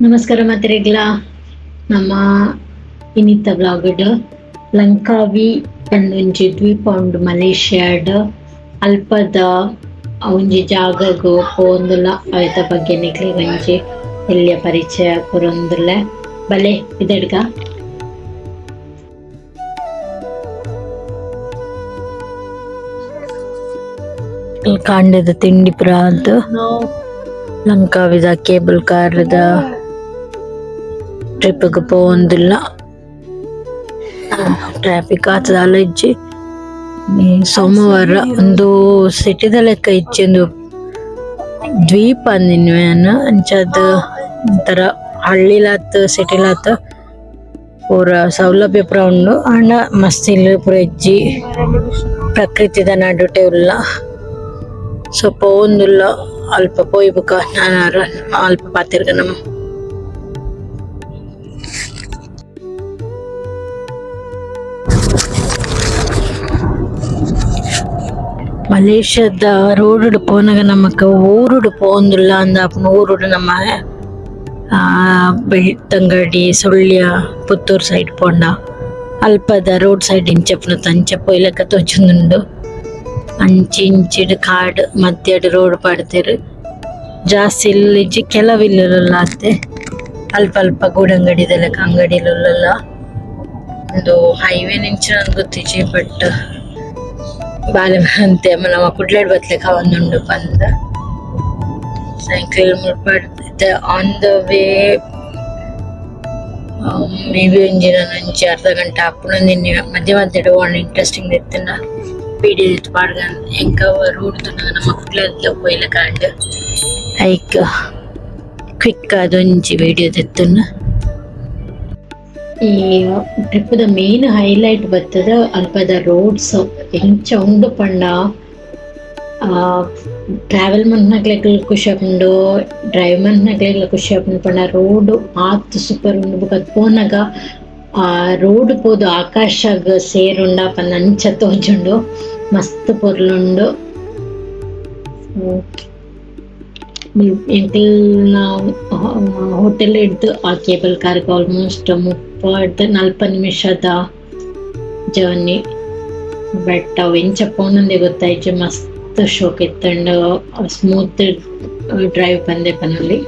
ನಮಸ್ಕಾರ ಮಾತೆರೆಗ್ಲ ನಮ್ಮ ಇನಿತ ವ್ಲಾಗ್ ಲಂಕಾವಿ ಪಂಡೊಂಜಿ ದ್ವೀಪ ಉಂಡು ಮಲೇಷ್ಯಾಡ್ ಅಲ್ಪದ ಒಂಜಿ ಜಾಗಗ್ ಪೋವೊಂದುಲ್ಲ ಅವೆತ ಬಗ್ಗೆ ನಿಕ್ಲೆಗ್ ಒಂಜಿ ಎಲ್ಯ ಪರಿಚಯ ಕೊರೊಂದುಲ್ಲೆ ಬಲೆ ಪಿದಡ್ಗ. ಕಾಂಡೆದ ತಿಂಡಿ ಪುರ ಆದ್ ಲಂಕಾವಿದ ಕೇಬಲ್ ಕಾರ್ ದ ಟ್ರಿಪ್ ಗ್ ಪೋವೊಂದುಲ್ಲ. ಟ್ರಾಫಿಕ್ ಆತ್ ದಾಲ ಇಜ್ಜಿ. ಸೋಮವಾರ ಉಂದು ಸಿಟಿ ದ ಲೆಕ ಇಜ್ಜಿ ಉಂದು ದ್ವೀಪ ಅಂದ್ ಯಾನ್ ಅಂಚಾದ್ ಒಂತರ ಹಳ್ಳಿಲಾತ್ ಸಿಟಿ ಲಾತ್ ಪೂರ ಸೌಲಭ್ಯ ಪೂರ ಉಂಡು. ಆಂಡ ಮಸ್ತ್ ಇಲ್ಲ್ ಪೂರ ಇಜ್ಜಿ. ಪ್ರಕೃತಿದ ನಡುಟೆ ಉಲ್ಲ. ಸೊ ಪೋವೊಂದುಲ್ಲ ಅಲ್ಪ ಪೋಯಿ ಬೊಕ ನನ ಅಲ್ಪ ಪಾತೆರ್ಗ ನಮ. ಮಲೇಷ್ಯಾದ ರೋಡ್ ಡು ಪೋನಗ ನಮಕ್ ಊರುಡು ಪೋವೊಂದುಲ್ಲ ಅಂದ್ ಆಪುಂಡು ಊರುಡು ನಮ ಬೆಳ್ತಂಗಡಿ ಸುಳ್ಯ ಪುತ್ತೂರು ಸೈಡ್ ಪೋಂಡ ಅಲ್ಪದ ರೋಡ್ ಸೈಡ್ ಇಂಚ ಇಪ್ಪುನತ ಅಂಚ ಪೋಯಿಲಕ ತೋಜೊಂದುಂಡು. ಅಂಚಿ ಇಂಚಿಡ್ ಕಾಡ್ ಮಧ್ಯಡ್ ರೋಡ್ ಪಾಡ್ದೆರ್. ಜಾಸ್ತಿ ಇಲ್ಲ್ ಇಜ್ಜಿ ಕೆಲವು ಇಲ್ಲುಲು ಉಲ್ಲ ಆತೆ ಅಲ್ಪ ಅಲ್ಪ ಗೂಡಂಗಡಿದ ಲೆಕ ಅಂಗಡಿಲು ಉಲ್ಲುಲ್ಲ. ಉಂದು ಹೈವೇ ಎಂಚಿನ ಗೊತ್ತಿಜ್ಜಿ ಬಟ್ ಬಾಲೆ ಅಂತೆ ನಮ ಕುಡ್ಲಡ್ ಬತ್ತ್ಲೆಕ ಆವೊಂದುಂಡು ಪಂದ್. ಸೈಕಲ್ ಮುಲ್ಪ on the way maybe ಒಂಜಿ ನನೊಂಜಿ ಅರ್ಧ ಗಂಟೆ ಆಪುಂಡು ಎನ್ನುವೆ ಮಧ್ಯ ಮಧ್ಯಡ್ ಒವು ಇಂಟರೆಸ್ಟಿಂಗ್ ಇತ್ತ್ಂಡ ವಿಡಿಯೋ ದೆತ್ತ್ ಪಾಡ್ಗ ಎಂಕ್ ಅವು ರೋಡ್ ತೂನಗ ನಮ ಕುಡ್ಲದ ಪೋಯಿಲೆಕ ಆಂಡ್ ಐಕ್ ಕ್ವಿಕ್ ಆದ್ ಒಂಜಿ ವಿಡಿಯೋ ದೆತ್ತುನ. ಈ ಟ್ರಿಪ್ ದ ಮೇನ್ ಹೈಲೈಟ್ ಬತ್ತುದು ಅಲ್ಪದ ರೋಡ್ಸ್ ಎಂಚ ಉಂಡು ಪಂಡ ಟ್ರಾವೆಲ್ ಮನ್ಪುನಕ್ಲೆಗ್ ಖುಷಿ ಆಪುಂಡು ಡ್ರೈವ್ ಮನ್ಪುನಕ್ಲೆಗ್ಲ ಖುಷಿ ಆಪುಂಡು ಪಂಡ ರೋಡ್ ಆತ್ ಸೂಪರ್ ಉಂಡು ಬೊಕ ಪೋನಗ ಆ ರೋಡ್ ಪೋದು ಆಕಾಶಗ್ ಸೇರುಂಡ ಪಂದ್ ಅಂಚ ತೋಜುಂಡು ಮಸ್ತ್ ಪೊರ್ಲುಂಡು. ಎಂಕಲ್ನ ಹೋಟೆಲ್ ಡ್ದ್ ಆ ಕೇಬಲ್ ಕಾರ್ ಗ್ ಆಲ್ಮೋಸ್ಟ್ 30 ಡ್ದ್ 40 ನಿಮಿಷದ ಜರ್ನಿ ಬಟ್ ಅವು ಎಂಚ ಪೋಂಡಂದೇ ಗೊತ್ತಾಯಿಜಿ ಮಸ್ತ್ ಶೋಕ್ ಇತ್ತ್ಂಡ್ ಸ್ಮೂತ್ ಡ್ರೈವ್ ಪಂದೇ ಪನೊಲಿ.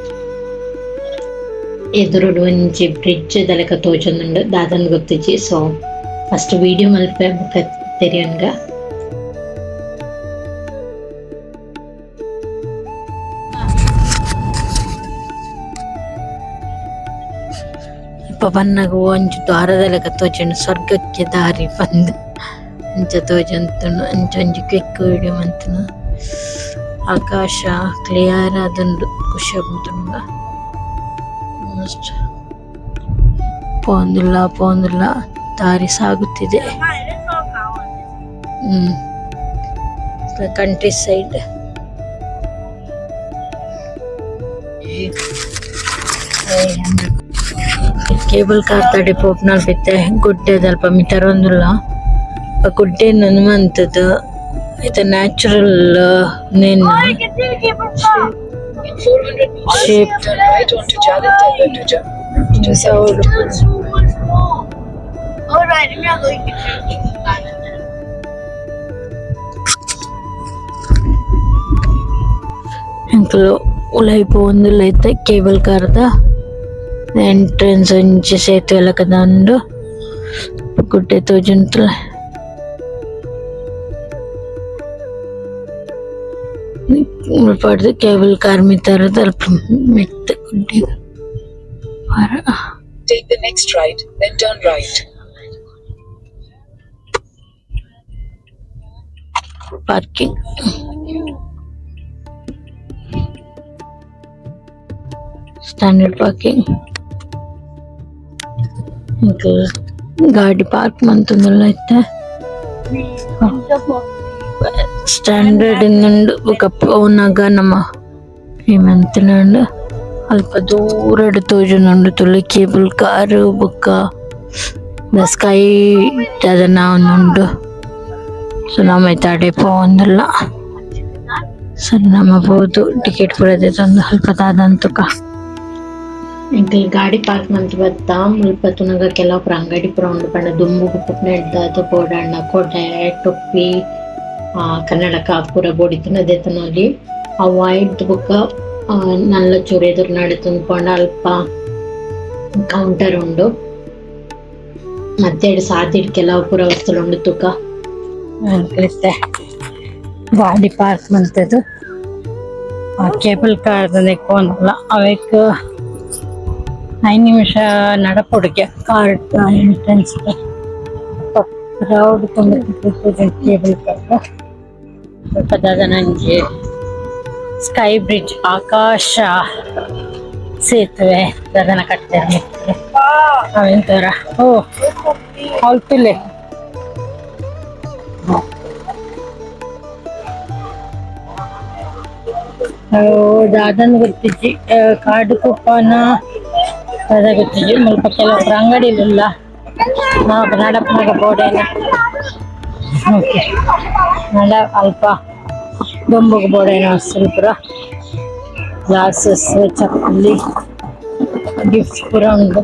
ಎದುರುಡು ಒಂಜಿ ಬ್ರಿಡ್ಜ್ ದ ಲೆಕ ತೋಜೊಂದುಂಡು ದಾದಂದ್ ಗೊತ್ತಿಜ್ಜಿ so first video ಮಲ್ಪೆ ಬೊಕ ತೆರಿಯೊನ್ಗ. ಇಪ್ಪ ಬನ್ನಗ ಒಂಜಿ ದ್ವಾರದ ಲೆಕ ತೋಜುಂಡು ಸ್ವರ್ಗಕ್ಕೆ ದಾರಿ ಪಂದ್ ಅಂಚ ತೋಜೊಂತುಂಡು ಅಂಚ ಒಂಜಿ ಕ್ವಿಕ್ ವಿಡಿಯೋ ಮಂತುನ. ಆಕಾಶ ಕ್ಲಿಯರ್ ಆದುಂಡು ಖುಷಿ ಆಪುಂಡು ತೂನಗ. ಪೋವೊಂದುಲ್ಲ ಪೋವೊಂದುಲ್ಲ ದಾರಿ ಸಾಗುತ್ತಿದೆ. Country side. Cable car ತಡೆ ಪೋಪುನಲ್ಪ ಇತ್ತೆ ಗುಡ್ಡೆದಲ್ಪ ಮಿತರೊಂದುಲ್ಲ ಗುಡ್ಡೆನ್ ಉಂದು ಮಂತುದು ಐತ ನ್ಯಾಚುರಲ್ ಉಂದೆನ್ In 400 meters, shape. turn right onto Jalan Tender to to 72. Alright, we are going to ಎಂಕುಲು ಉಲಾಯಿ ಪೋವೊಂದುಲ್ಲ ಇತ್ತೆ ಕೇಬಲ್ ಕಾರ್ ದ ಎಂಟ್ರೆನ್ಸ್ ಒಂಜಿ ಸೇತುವೆ ಲೆಕದ ಉಂಡು ಗುಡ್ಡೆ ತೋಜುಂಡು ಮುಲ್ಪಡ್ದ್ ಕೇಬಲ್ ಕಾರ್ ಮಿತ್ತರ್ದ್ ಅಲ್ಪ ಮಿತ್ತ್ ಗುಡ್ಡೆ ಪರ. Take the next right, then turn right. Parking. Standard parking. ಎಂಕುಲು ಗಾಡಿ ಪಾರ್ಕ್ ಮಂತೊಂದುಲ್ಲ ಇತ್ತೆ. ಸ್ಟ್ಯಾಂಡರ್ಡ್ ಉಂಡು ಬೊಕ ಪೋನಗ ನಮ ಮಂತುಂಡು ಅಲ್ಪ ದೂರಡ್ ತೋಜೊಂದುಂಡು ತೂಲೆ ಕೇಬಲ್ ಕಾರ್ ಬೊಕ ದ ಸ್ಕೈ ದಾದನ ಉಂಡು. ಸೊ ನಮ ಐತ ಅಡೆ ಪೋವೊಂದುಲ್ಲ. ಸೊ ನಮ ಪೋದು ಟಿಕೆಟ್ ಪೂರ ದೆತೊಂದು ಅಲ್ಪ ದಾದ ತೂಕ. ಎಂಕುಲು ಗಾಡಿ ಪಾರ್ಕ್ ಮಂತ್ ಬತ್ತ ಮುಲ್ಪ ತೂನಗ ಕೆಲವು ಪೂರ ಅಂಗಡಿ ಪೂರ ಉಂಡು ಪಂಡ ದುಂಬುಗು ಪೋಪುನೆಡ್ದಾದ್ ಬೋಡಾಂಡ ಕೊಡೆ ಟೊಪ್ಪಿ ಕನ್ನಡಕ ಪೂರ ಬೋಡಿತ್ತುಂಡ ದೆತೊನೊಲಿ ಅವು ಬೊಕ್ಕ ನಲ್ಲ ಚೂರು ಎದುರು ನಡತೊಂದು ಪೋಂಡ ಅಲ್ಪ ಕೌಂಟರ್ ಉಂಡು. ಮತ್ತೆಡ್ ಸಾದಿಡ್ ಕೆಲವು ಪೂರ ವಸ್ತುಲು ಉಂಡು ತೂಕ. ಇತ್ತೆ ಗಾಡಿ ಪಾರ್ಕ್ ಮಂತುದು ಕೇಬಲ್ ಕಾರ್ ದ ಪೋಂಡಲ ಅವೆಕ್ 5 ನಿಮಿಷ ನಡಪೊಡುಗೆ car entrance crowd cable car ಸ್ವಲ್ಪ ದಾದನ ಸ್ಕೈ ಬ್ರಿಡ್ಜ್ ಆಕಾಶ ಸೇತುವೆ ದಾದನ ಕಟ್ತೆರ್ ಮಿತ್ತ್ ಅವೆನ್ ತೂರ ಓ ಅಲ್ತುಲೆ ಓ ದಾದನ ಗೊತ್ತಿಜ್ಜಿ ಕಾಡು ಕುಪ್ಪನ ದಾದ ಗೊತ್ತಿಜ್ಜಿ ಮುಲ್ಪ ಕೆಲವು ಅಂಗಡಿಲುಲ್ಲ ನಮಕ್ ನಡಪುನಗ ಬೋಡೇನ ಓಕೆ ನಡ ಅಲ್ಪ ದೊಂಬುಗು ಬೋಡೇನ ವಸ್ತುಲು ಪೂರ ಗ್ಲಾಸಸ್ ಚಪ್ಪಲಿ ಗಿಫ್ಟ್ ಪೂರ ಉಂಡು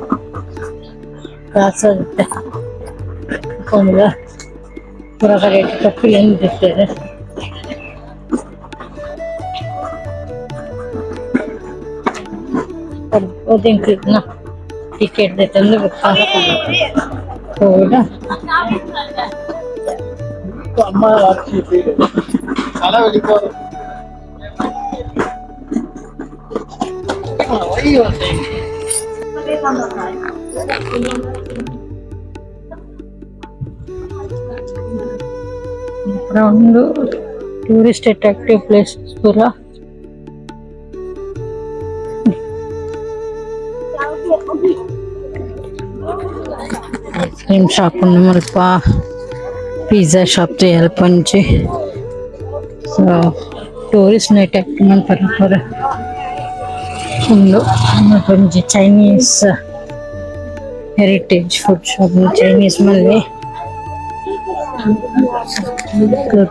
ಗ್ಲಾಸ್ ಪೂರ ಕಡೆಟ್ ಟೊಪ್ಪಿಲೆನ್ ದೀತೆರ್. ಎಂಕ್ಲೆಗ್ನ ಟಿಕೆಟ್ ದೆತೊಂದು ಬೊಕ್ಕ ಪೋವೊಡ. ಪೂರ ಉಂಡು tourist attractive place ಪೂರ. Ice cream shop ಉಂಡು ಮುಲ್ಪ ಪಿಜ್ಜಾ ಶಾಪ್ ಅಲ್ಪ ಒಂಜಿ ಸೊ ಟೂರಿಸ್ಟ್ ನು ಅಟ್ರಾಕ್ಟ್ ಮನ್ಪರೆ ಪೂರ ಉಂಡು. ಮುಲ್ಪ ಒಂಜಿ Chinese heritage food shop, Chinese ಮಲ್ಲೆ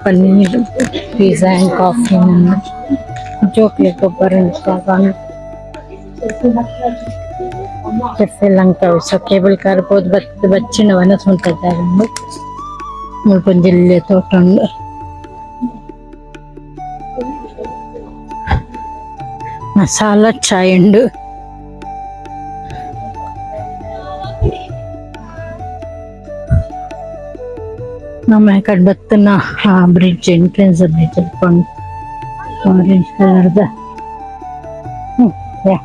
ಪನ್ನೀರ್ pizza and coffee. ಜೋಕ್ಲೆಗ್ ಗೊಬ್ಬರ ಉಂಡು. Cafe Langkawi. So cable car ಪೋದು ಬತ್ತ್ ಬಚ್ಚಿನ ವನಸ್ ಮನ್ಪುನ ಜಾಗ ಉಂಡು. ಮುಲ್ಪ ಒಂಜಿ ಎಲ್ಯ ತೋಟ ಉಂಡು. ಮಸಾಲ ಚಾಯ್ ಉಂಡು. ನಮ ಕಡೆ ಬತ್ತನ ಆ bridge entrance bridge ಉಂಡು ಆರೆಂಜ್ ಕಲರ್ ದ. ಯಾ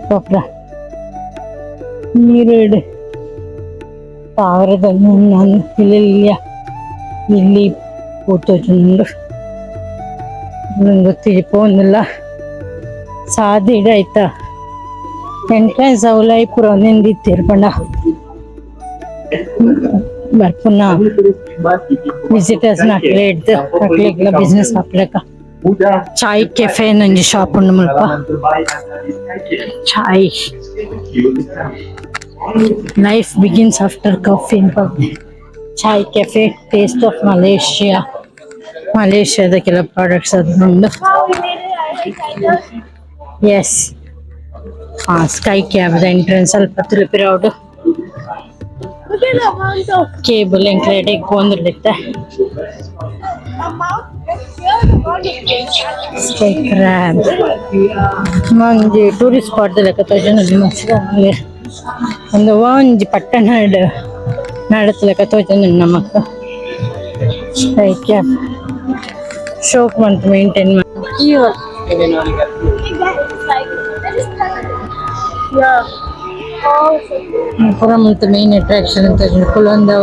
ಪೋಪುಲ ನೀರುಡ್ ತಾವರೆದ ಎಲ್ಯ ಇಲ್ಲಿ ಪೂ ತೋಜೊಂದುಂಡು. ಗೊತ್ತಿಜ್ಜಿ ಪೋವೊಂದುಲ್ಲ ಸಾದಿಡ್ ಐತ ಎಂಟ್ರೆನ್ಸ್ ಉಲಾಯಿ ಪೂರ ಉಂದೆನ್ ದೀತೆರ್ ಪಂಡ ಬರ್ಪುನ ವಿಸಿಟರ್ಸ್ ನಕ್ಲೆಡ್ದ್ ಅಕ್ಲೆಗ್ಲ ಬಿಸಿನೆಸ್ ಆಪುಲೆಕ. ಚಾಯ್ ಕೆಫೆ ಒಂಜಿ ಶಾಪ್ ಉಂಡು ಮುಲ್ಪ. ಚಾಯ್ life begins after coffee. Chai cafe, taste of Malaysia. ಮಲೇಷ್ಯಾದ ಕೆಲವು ಪ್ರಾಡಕ್ಟ್ಸ್ ಅದು ಉಂಡು. S sky cab entrance ಅಲ್ಪ ತುಲುಪಿರವುಡು ಕೇಬಲ್ ಎಂಕ್ಲೆಡೆಗ್ ಪೋವೊಂದುಲ್ಲೆತ್ತ. ಸ್ಕೈ ಕ್ರ್ಯಾಬ್ ಒಂಜಿ ಟೂರಿಸ್ಟ್ ಸ್ಪಾಟ್ ದ ಲೆಕ್ಕ ತೋಜೊಂದುಂಡು. ಮಸ್ತ್ ಉಂದು ಒಂಜಿ ಪಟ್ಟಣ ನಡತ್ ಲೆಕ್ಕ ತೋಜೊಂದುಂಡು ನಮಕ್. ಸ್ಕೈ ಕ್ಯಾಬ್ ಶೋಕ್ ಮಂತ್ ಮೇಂಟೈನ್. ಪೂರ ಮುಲ್ತ ಮೇನ್ ಅಟ್ರಾಕ್ಷನ್ ತೋಜುಂಡು ಕುಲೊಂದು.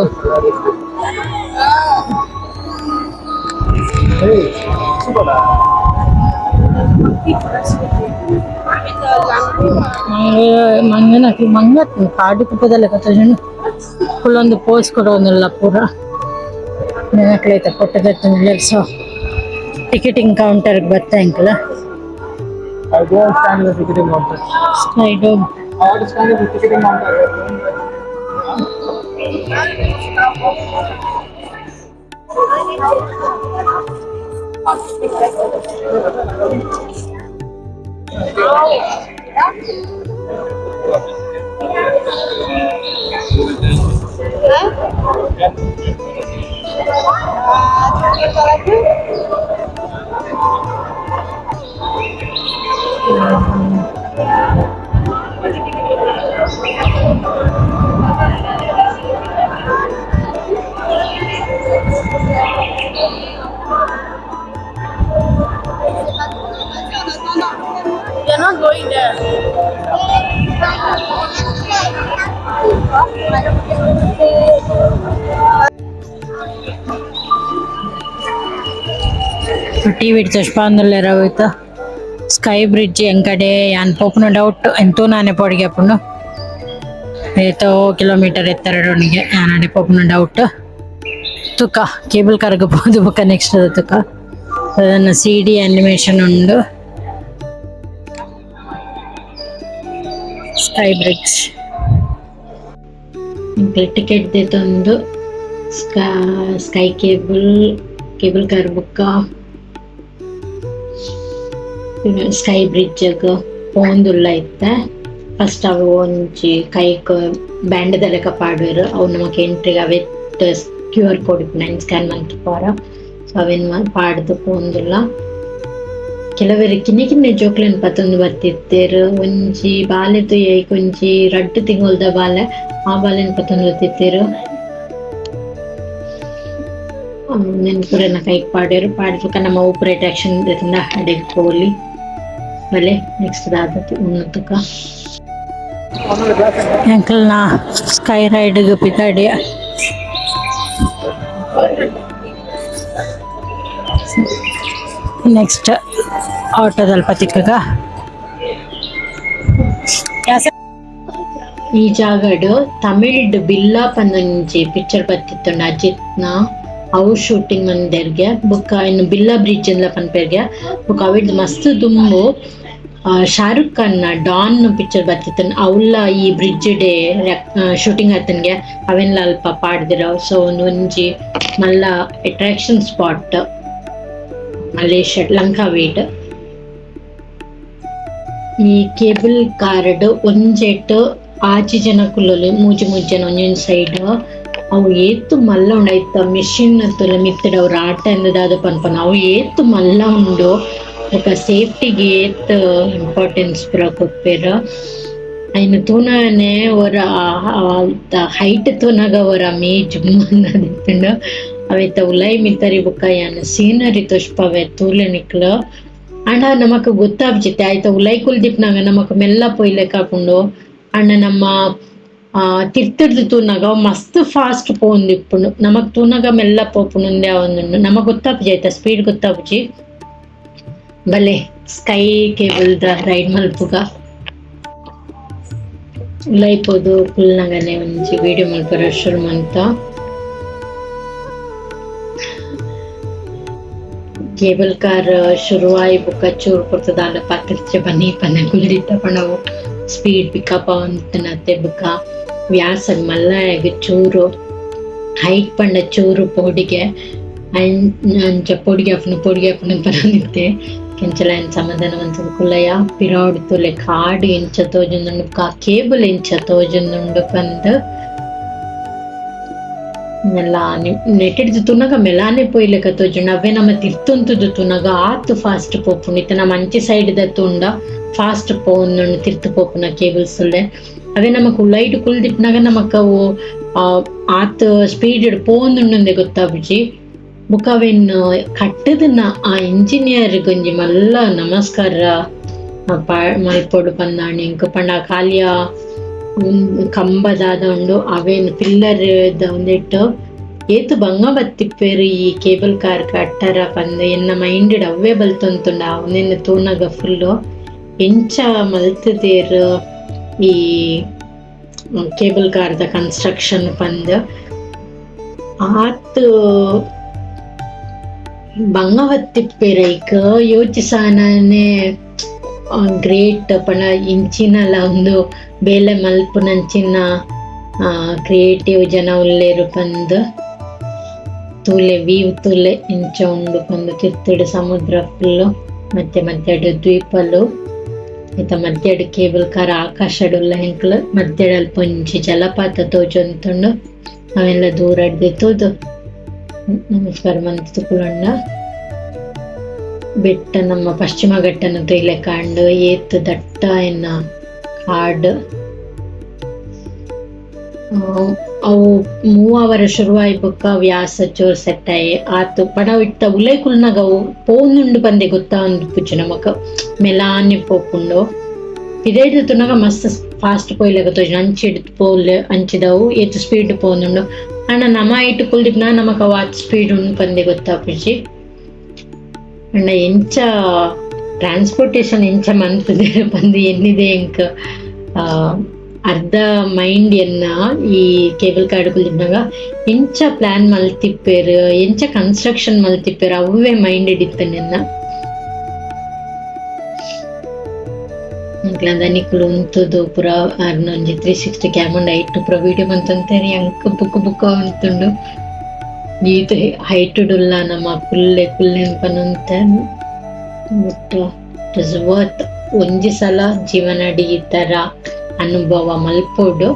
ಮಂಗನಕ್ಲು ಮಂಗತ್ ಕಾಡು ಕುಪ್ಪದ ಲೆಕ್ಕ ತೋಜುಂಡು. ಕುಲೊಂದು ಪೋಸ್ ಕೊರೊಂದುಲ್ಲ ಪೂರ ಜನಕ್ಲೈತ ಫೋಟೋ ದೆತ್ತೊಂದುಲ್ಲೆರ್. So ticketing counter ಬತ್ತ ಎಂಕುಲು. I go and stand in the ticketing counter. Sky dome. I want to stand in the ticketing counter. You're not going there. TV ಚಶ್ಪಾಂದುಲ್ಲೆರ್ ಅವಿತ sky bridge ಎಂಕಡೆ ಯಾನ್ ಪೋಪುನ doubt ಎಂತೂ ನಾನೇ ಪೋಡಿಗೆ ಏತೋ kilometre ಎತ್ತರ ಯಾನಡೆ ಪೋಪುನ doubt. ತುಕ cable ಕಾರ್ಗ್ ಪೋದು ಬೊಕ next ತುಕ ಅದನ್ನ C D animation ಉಂಡು. Sky bridge ticket ದೆತೊಂದು sky cable cable car ಬೊಕ್ಕ ಸ್ಕೈ ಬ್ರಿಡ್ಜ್ ಪೋವೊಂದುಲ್ಲ ಇತ್ತೆ. ಫಸ್ಟ್ ಅವು ಒಂಜಿ ಕೈಕ್ ಬ್ಯಾಂಡ್ ದ ಲೆಕ ಪಾಡುವೆರ್. ಅವು ನಮಕ್ ಎಂಟ್ರಿ ಅವೆಟ್ Q R code ಇಪ್ಪುಂಡು, ಐನ್ ಸ್ಕ್ಯಾನ್ ಮಂತ್ ಪೋರ. ಸೊ ಅವೆನ್ ಪಾಡ್ದ್ ಪೋವೊಂದುಲ್ಲ. ಕೆಲವೆರ್ ಕಿನ್ನಿ ಕಿನ್ನಿ ಜೋಕ್ಲೆನ್ ಪತೊಂದು ಬತ್ತಿತ್ತೆರ್. ಒಂಜಿ ಬಾಲೆ ತೂಯೆ, ಐಕ್ ಒಂಜಿ ರಡ್ಡ್ ತಿಂಗೊಲ್ದ ಬಾಲೆ, ಆ ಬಾಲೆನ್ ಪತೊಂದು ಬತ್ತಿತ್ತೆರ್. ಉಂದೆನ್ ಪೂರ ಎನ್ನ ಕೈಕ್ ಪಾಡ್ಯೆರ್. ಪಾಡ್ದ್ ಬೊಕ ನಮ ಒವು ಅಟ್ರಾಕ್ಷನ್ ದೆತುಂಡ ಅಡೆಗ್ ಪೋಲಿ. ಬಲೆ ನೆಕ್ಸ್ಟ್ ದಾದ ಉಂಡು ತುಕ. ಎಂಕಲ್ನ ಸ್ಕೈ ರೈಡ್ ಗ್ ಪಿದಾಡಿಯ. ನೆಕ್ಸ್ಟ್ ಆಟೋದಲ್ಪ ತಿಕ್ಕಗ. ಈ ಜಾಗಡ್ ತಮಿಳ್ಡ್ ಬಿಲ್ಲಾ ಪಂದೊಂಜಿ ಪಿಕ್ಚರ್ ಬತ್ತಿತ್ತುಂಡು ಅಜಿತ್ನ. ಅವು ಶೂಟಿಂಗ್ ಮಂದೆರ್ಗೆ ಬೊಕ್ಕ ಇನ್ನು ಬಿಲ್ಲಾ ಬ್ರಿಡ್ಜ್ ಇಂದ್ಲ ಪನ್ಪೆರ್ಗೆ. ಬೊಕ್ಕ ಅವೆಡ್ದ್ ಮಸ್ತ್ ದುಂಬು ಶಾರುಖ್ ಖಾನ್ ನ ಡಾನ್ ಪಿಕ್ಚರ್ ಬತ್ತಿತ್ತುಂಡು, ಅವ್ಲ ಈ bridge day shooting ಆತನ್ಗೆ, ಅವೆನ್ಲ ಅಲ್ಪ ಪಾಡ್ದೆರ್. ಸೊ ಒಂಜಿ ಮಲ್ಲ attraction spot Malaysia ಲಂಕಾವೀಡ್. ಈ ಕೇಬಲ್ ಕಾರ್ ಒಂಜೆಟ್ ಆಜಿ ಜನ ಕುಲ್ಲೊಲಿ, ಮೂಜಿ ಮೂಜಿ ಜನ ಒಂಜೊಂಜಿ ಸೈಡ್. ಅವು ಏತ್ ಮಲ್ಲ ಉಂಡು, ಐತ ಮಿಷಿನ್ ತೂಲ ಮಿತ್ತ್‌ಡ್ ಅವು ರಾಟೆ ಅಂದ್ ದಾದ ಪನ್ಪುನ, ಅವು ಏತ್ ಮಲ್ಲ ಉಂಡು. ಬೊಕ ಸೇಫ್ಟಿಗ್ ಏತ್ ಇಂಪಾರ್ಟೆನ್ಸ್ ಪೂರ ಕೊರ್ಪೆರ್. ಐನ್ ತೂನಗನೆ ಒರ ಹೈಟ್ ತೂನಗ ಒರ ಮೈ ಜುಮ್ ಅಂದ್ ಅವೆತ ಉಲಾಯಿ ಮಿತ್ತರಿ ಬೊಕ ಯಾನ್ ಸೀನರಿ ತೋಜ್ಪಾವೆ, ತೂಲೆ ನಿಕ್ಲು. ಆಂಡ ನಮಕ್ ಗೊತ್ತಾಪುಜಿ ಐತ ಉಲಾಯಿ ಕುಲ್ದಿಪ್ಪುನಗ ನಮಕ್ ಮೆಲ್ಲ ಪೋಯಿಲೆಕ ಆಪುಂಡು. ಆಂಡ ನಮ್ಮ ತಿರ್ತುರ್ದು ತೂನಗ ಅವು ಮಸ್ತ್ ಫಾಸ್ಟ್ ಪೋವೊಂದಿಪ್ಪುಂಡು. ನಮಕ್ ತೂನಗ ಮೆಲ್ಲ ಪೋಪುಂಡು ಉಂದೇ ಆವೊಂದುಂಡು. ನಮಕ್ ಗೊತ್ತಾಪುಜಿ, ಐತ ಸ್ಪೀಡ್ ಗೊತ್ತಾಪುಜಿ. ಬಲೆ ಸ್ಕೈ ಕೇಬಲ್ ದ ರೈಡ್ ಮಲ್ಪುಗ. ಉಲಾಯಿ ಪೋದು ಕುಲ್ನಗನೆ ಒಂಜಿ ವಿಡಿಯೋ ಮಲ್ಪರೆ ಶುರು ಮಂತ. ಕೇಬಲ್ ಕಾರ್ ಶುರುವಾಯಿ ಬೊಕ ಚೂರು ಪೊರ್ತು ದಾಲ ಪಾತೆರ್ಚೆ ಬನ್ನಿ ಪಂದ್ ಕುಲ್ದಿತ್ತ ಪಂಡ ಅವು ಸ್ಪೀಡ್ ಪಿಕಪ್ ಆವೊಂದಿತ್ತಿನತೆ. ಬೊಕ ವ್ಯಾಸಗ್ ಮಲ್ಲಾಯಗ್ ಚೂರು ಹೈಟ್ ಪಂಡ ಚೂರು ಪೋಡಿಗೆ, ಅಂಚ ಪೋಡಿಗೆ ಆಪುಂಡು ಪೋಡಿಗೆ ಆಪುಂಡು ಪನೊಂದಿತ್ತೆ. ಎಂಚಲ ಐನ್ ಸಮಾಧಾನ ಮಂತುದು ಕುಲ್ಲಯ. ಪಿರವುಡು ತೂಲೆ, ಕಾಡ್ ಎಂಚ ತೋಜೊಂದುಂಡು ಬೊಕ ಆ ಕೇಬಲ್ ಎಂಚ ತೋಜೊಂದುಂಡು ಪಂದ್. ಮೆಲ್ಲಾನೆ ನೆಟೆಡ್ದ್ ತೂನಗ ಮೆಲ್ಲಾನೆ ಪೋಯಿಲೆಕ ತೋಜುಂಡು. ಅವ್ವೆ ನಮ ತಿರ್ತ್ ಉಂತುದು ತೂನಗ ಆತ್ ಫಾಸ್ಟ್ ಪೋಪುಂಡು. ಇತ್ತೆ ನಮ ಅಂಚಿ ಸೈಡ್ ದ ತೂಂಡ ಫಾಸ್ಟ್ ಪೋವೊಂದುಂಡು ತಿರ್ತ್ ಪೋಪುನ ಕೇಬಲ್ಸ್ ಲೆ. ಅವೇ ನಮಕ್ ಉಲೈಟ್ ಕುಲ್ದಿಪ್ಪುನಗ ನಮಕ್ ಅವು ಆತ್ ಸ್ಪೀಡ್ ಡ್ ಪೋವೊಂದುಂಡುಂದೆ ಗೊತ್ತಾಪುಜಿ. ಬೊಕ ಅವೆನ್ ಕಟ್ಟುದಿನ ಆ ಇಂಜಿನಿಯರ್ ಗ್ ಒಂಜಿ ಮಲ್ಲ ನಮಸ್ಕಾರ ಮಲ್ಪೊಡು ಪಂದಾಂಡ್ ಎಂಕ್. ಪಂಡ ಖಾಲಿ ಆ ಕಂಬ ದಾದ ಉಂಡು, ಅವೆನ್ ಪಿಲ್ಲರ್ ದ ಉಂದೆಟ್ ಏತ್ ಬಂಗ ಬತ್ತಿಪ್ಪೆರ್ ಈ ಕೇಬಲ್ ಕಾರ್ ಕಟ್ಟರ ಪಂದ್ ಎನ್ನ ಮೈಂಡ್ ಡ್ ಅವ್ವೆ ಬಲ್ತೊಂತುಂಡು. ಉಂದೆನ್ ತೂನಗ ಫುಲ್ ಎಂಚ ಮಲ್ತುದೆರ್ ಈ ಕೇಬಲ್ ಕಾರ್ ದ ಕನ್ಸ್ಟ್ರಕ್ಷನ್ ಪಂದ್. ಆತ್ ಬಂಗ ಬತ್ತಿಪ್ಪೆರ್ ಐಕ್ ಯೋಚಿಸಾನನೆ ಗ್ರೇಟ್ ಪಂಡ ಇಂಚಿನಲ ಉಂದು ಬೇಲೆ ಮಲ್ಪುನಂಚಿನ ಕ್ರಿಯೇಟಿವ್ ಜನ ಉಲ್ಲೆರ್ ಪಂದ್. ತೂಲೆ ವೀವ್ ತೂಲೆ ಎಂಚ ಉಂಡು ಪಂದ್. ತಿರ್ತುಡು ಸಮುದ್ರ ಫುಲ್, ಮಧ್ಯ ಮಧ್ಯಡ್ ದ್ವೀಪಲು. ಐತ ಮಧ್ಯಡ್ ಕೇಬಲ್ ಕಾರ್ ಆಕಾಶಡುಲ್ಲ ಎಂಕ್ಲು ಮಧ್ಯಡ್ ಅಲ್ಪ ಒಂಜಿ ಜಲಪಾತ ತೋಜೊಂತುಂಡು ಅವೆಲ್ಲ ದೂರಡ್ದ್ ತೂದು ನಮಸ್ಕಾರ ಮಂತ್ ಕುಲೊಂಡ ಬೆಟ್ಟ ನಮ್ಮ ಪಶ್ಚಿಮ ಘಟ್ಟನ್ ತೂಯಿಲೆಕ ಉಂಡು ಏತ್ ದಟ್ಟ ಆಯಿನ ಕಾಡ್. ಅವು ಮೂವಾವರ ಶುರು ಆಯಿ ಬೊಕ್ಕ ವ್ಯಾಸ ಚೂರ್ ಸೆಟ್ ಆಯೆ ಆತ್ ಪಡ ಇತ್ತ ಉಲೈ ಕುಲ್ನಗ ಅವು ಪೋವೊಂದುಂಡು ಪಂದೆ ಗೊತ್ತಾವೊಂದಿಪ್ಪುಜಿ ನಮಕ್ ಮೆಲಾನೆ ಪೋಪುಂಡು. ಪಿದಯ್ಡ್ ತೂನಗ ಮಸ್ತ್ ಫಾಸ್ಟ್ ಪೋಯಿಲೆಕ ತೋಜುಂಡು ಅಂಚಿಡ್ ಪೋಲೆ ಅಂಚಿದವು ಏತ್ ಸ್ಪೀಡ್ ಪೋವೊಂದುಂಡು ಆಂಡ ನಮ ಐಟ್ ಕುಲ್ದಿಪ್ಪುನಗ ನಮಕ್ ಅವು ಆತ್ ಸ್ಪೀಡ್ ಉಂಡು ಪಂದೆ ಗೊತ್ತಾಪುಜಿ. ಆಂಡ ಎಂಚ ಟ್ರಾನ್ಸ್ಪೋರ್ಟೇಷನ್ ಎಂಚ ಮನ್ಪುದೆರ್ ಪಂದ್ ಎನ್ನಿದೆ ಎಂಕ್ ಅರ್ಧ ಮೈಂಡ್ ಎನ್ನ ಈ ಕೇಬಲ್ ಕಾರ್ ಕುಲ್ದಿಪ್ಪುನಗ ಎಂಚ ಪ್ಲಾನ್ ಮಲ್ತಿಪ್ಪೆರ್ ಎಂಚ ಕನ್ಸ್ಟ್ರಕ್ಷನ್ ಮಲ್ತಿಪ್ಪೆರ್ ಅವ್ವೆ ಮೈಂಡ್ ಡ್ ಇತ್ತ್ಂಡ್ ಎನ್ನ. ಎಂಕ್ಲ ದನಿಕುಲು ಉಂತುದು ಪೂರ ಅರ್ನ ಒಂಜಿ 360 ಕ್ಯಾಮ್ ಉಂಡು ಐಟ್ ಪೂರ ವಿಡಿಯೋ ಮಂತೊಂತೆರ್ ಎಂಕ್ ಬುಕ್ ಬುಕ ಉಂತುಂಡು. ಈತ್ ಹೈಟ್ ಡ್ ಉಲ್ಲ ನಮ ಕುಲ್ಲೆ ಕುಲ್ಲೆ ಪನೊಂತೆ ಬಟ್ it is worth. ಒಂಜಿ ಸಲ ಜೀವನಡ್ ಈ ತರ ಅನುಭವ ಮಲ್ಪೊಡು.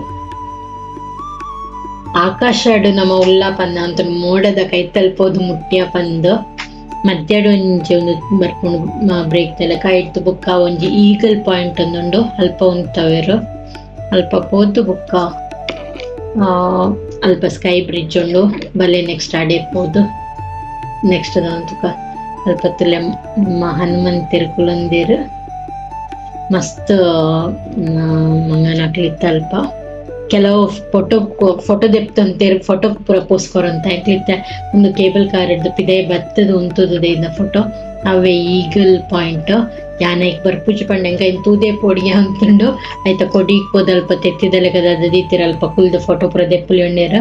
ಆಕಾಶಡ್ ನಮ ಉಲ್ಲ ಪಂದ್ ಅಂತು ಮೋಡದ ಕೈತಲ್ ಪೋದು ಮುಟ್ಯ ಪಂದ್ ಮಧ್ಯಡ್ ಒಂಜಿ ಉಂದು ಬರ್ಪುಂಡು ಬ್ರೇಕ್ ದ ಲೆಕ ಐರ್ದ್ ಬೊಕ್ಕ ಒಂಜಿ ಈಗಲ್ ಪಾಯಿಂಟ್ ಉಂದುಂಡು ಅಲ್ಪ ಉಂತವೆರ್ ಅಲ್ಪ ಪೋದು ಬೊಕ್ಕ ಅಲ್ಪ ಸ್ಕೈ ಬ್ರಿಡ್ಜ್ ಉಂಡು ಬಲೆ ನೆಕ್ಸ್ಟ್ ಅಡೆ ಪೋದು ನೆಕ್ಸ್ಟ್ ದಾದ ತುಕ ಅಲ್ಪ ತೂಲೆ ನಮ್ಮ ಹನುಮಂತೆರ್ ಕುಲೊಂದೆರ್ ಮಸ್ತ್ ಮಂಗನಕ್ಲ್ ಇತ್ತ ಅಲ್ಪ. ಕೆಲವು ಫೋಟೋ ಫೋಟೋ ದೆಪ್ತೊಂತೆರ್ ಫೋಟೋ ಪೂರ ಪೋಸ್ ಕೊರೊಂತ ಎಂಕ್ಲ್ ಇತ್ತೆ ಉಂದು ಕೇಬಲ್ ಕಾರ್ ಡ್ದ್ ಪಿದಯ್ ಬತ್ತುದು ಉಂತುದು ದೈದ ಫೋಟೋ ಅವ್ವೆ ಈಗಲ್ ಪಾಯಿಂಟ್ ಯಾನ್ ಐಕ್ ಬರ್ಪುಜಿ ಪಂಡ ಎಂಕ್ ಐನ್ ತೂದೇ ಪೋಡಿಗೆ ಆತುಂಡು ಐತ ಕೊಡಿಕ್ ಪೋದು ಅಲ್ಪ ತೆತ್ತಿದ ಲೆಕ ದಾದ ದೀತೆರ್ ಅಲ್ಪ ಕುಲ್ದು ಫೋಟೋ ಪೂರ ದೆಪ್ಪುಲೆ ಪಂಡೆರ್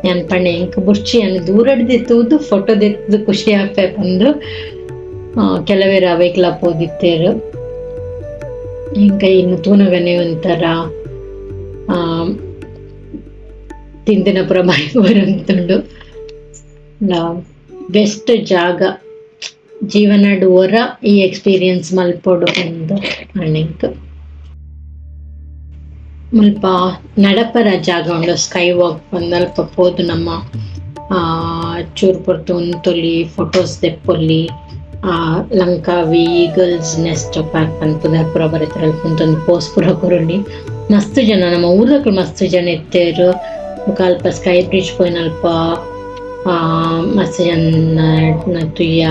ಯಾನ್ ಪಂಡೆ ಎಂಕ್ ಬೊರ್ಚಿ ಯಾನ್ ದೂರಡ್ದೆ ತೂದು ಫೋಟೋ ದೆತ್ತುದು ಖುಷಿ ಆಪೆ ಪಂದ್. ಕೆಲವೆರ್ ಅವೆಕ್ಲ ಪೋದಿತ್ತೆರ್. ಎಂಕ್ ಐನ್ ತೂನಗನೆ ಒಂತರ ತಿಂದಿನ ಪೂರ ಬಾಯಿಗ್ ಬರೊಂದುಂಡು. ಬೆಸ್ಟ್ ಜಾಗ ಜೀವನಡ್ ಒರ ಈ ಎಕ್ಸ್ಪೀರಿಯನ್ಸ್ ಮಲ್ಪೊಡು ಪಂದ್ ಪಂಡ್ ಎಂಕ್. ಮುಲ್ಪ ನಡಪರ ಜಾಗ ಉಂಡು ಸ್ಕೈ ವಾಕ್ ಪಂದ್ ಅಲ್ಪ ಪೋದು ನಮ್ಮ ಚೂರು ಪೊರ್ತು ಉಂತೊಲಿ ಫೋಟೋಸ್ ದೆಪ್ಪೊಲಿ. ಲಂಕಾವಿ ಈಗಲ್ಸ್ ನೆಸ್ಟ್ ಪಾರ್ಕ್ ಪನ್ಪುನ ಪೂರ ಬರೆತೆರ್ ಅಲ್ಪ ಉಂತೊಂದು ಪೋಸ್ ಪೂರ ಕೊರೊಲಿ. ಮಸ್ತ್ ಜನ ನಮ್ಮ ಊರುದಕುಲು ಮಸ್ತ್ ಜನ ಇತ್ತೆರ್. ಬೊಕ ಅಲ್ಪ ಸ್ಕೈ ಬ್ರಿಡ್ಜ್ ಪೋಯಿನಲ್ಪ ಮಸ್ತ್ ಜನ ತೂಯ.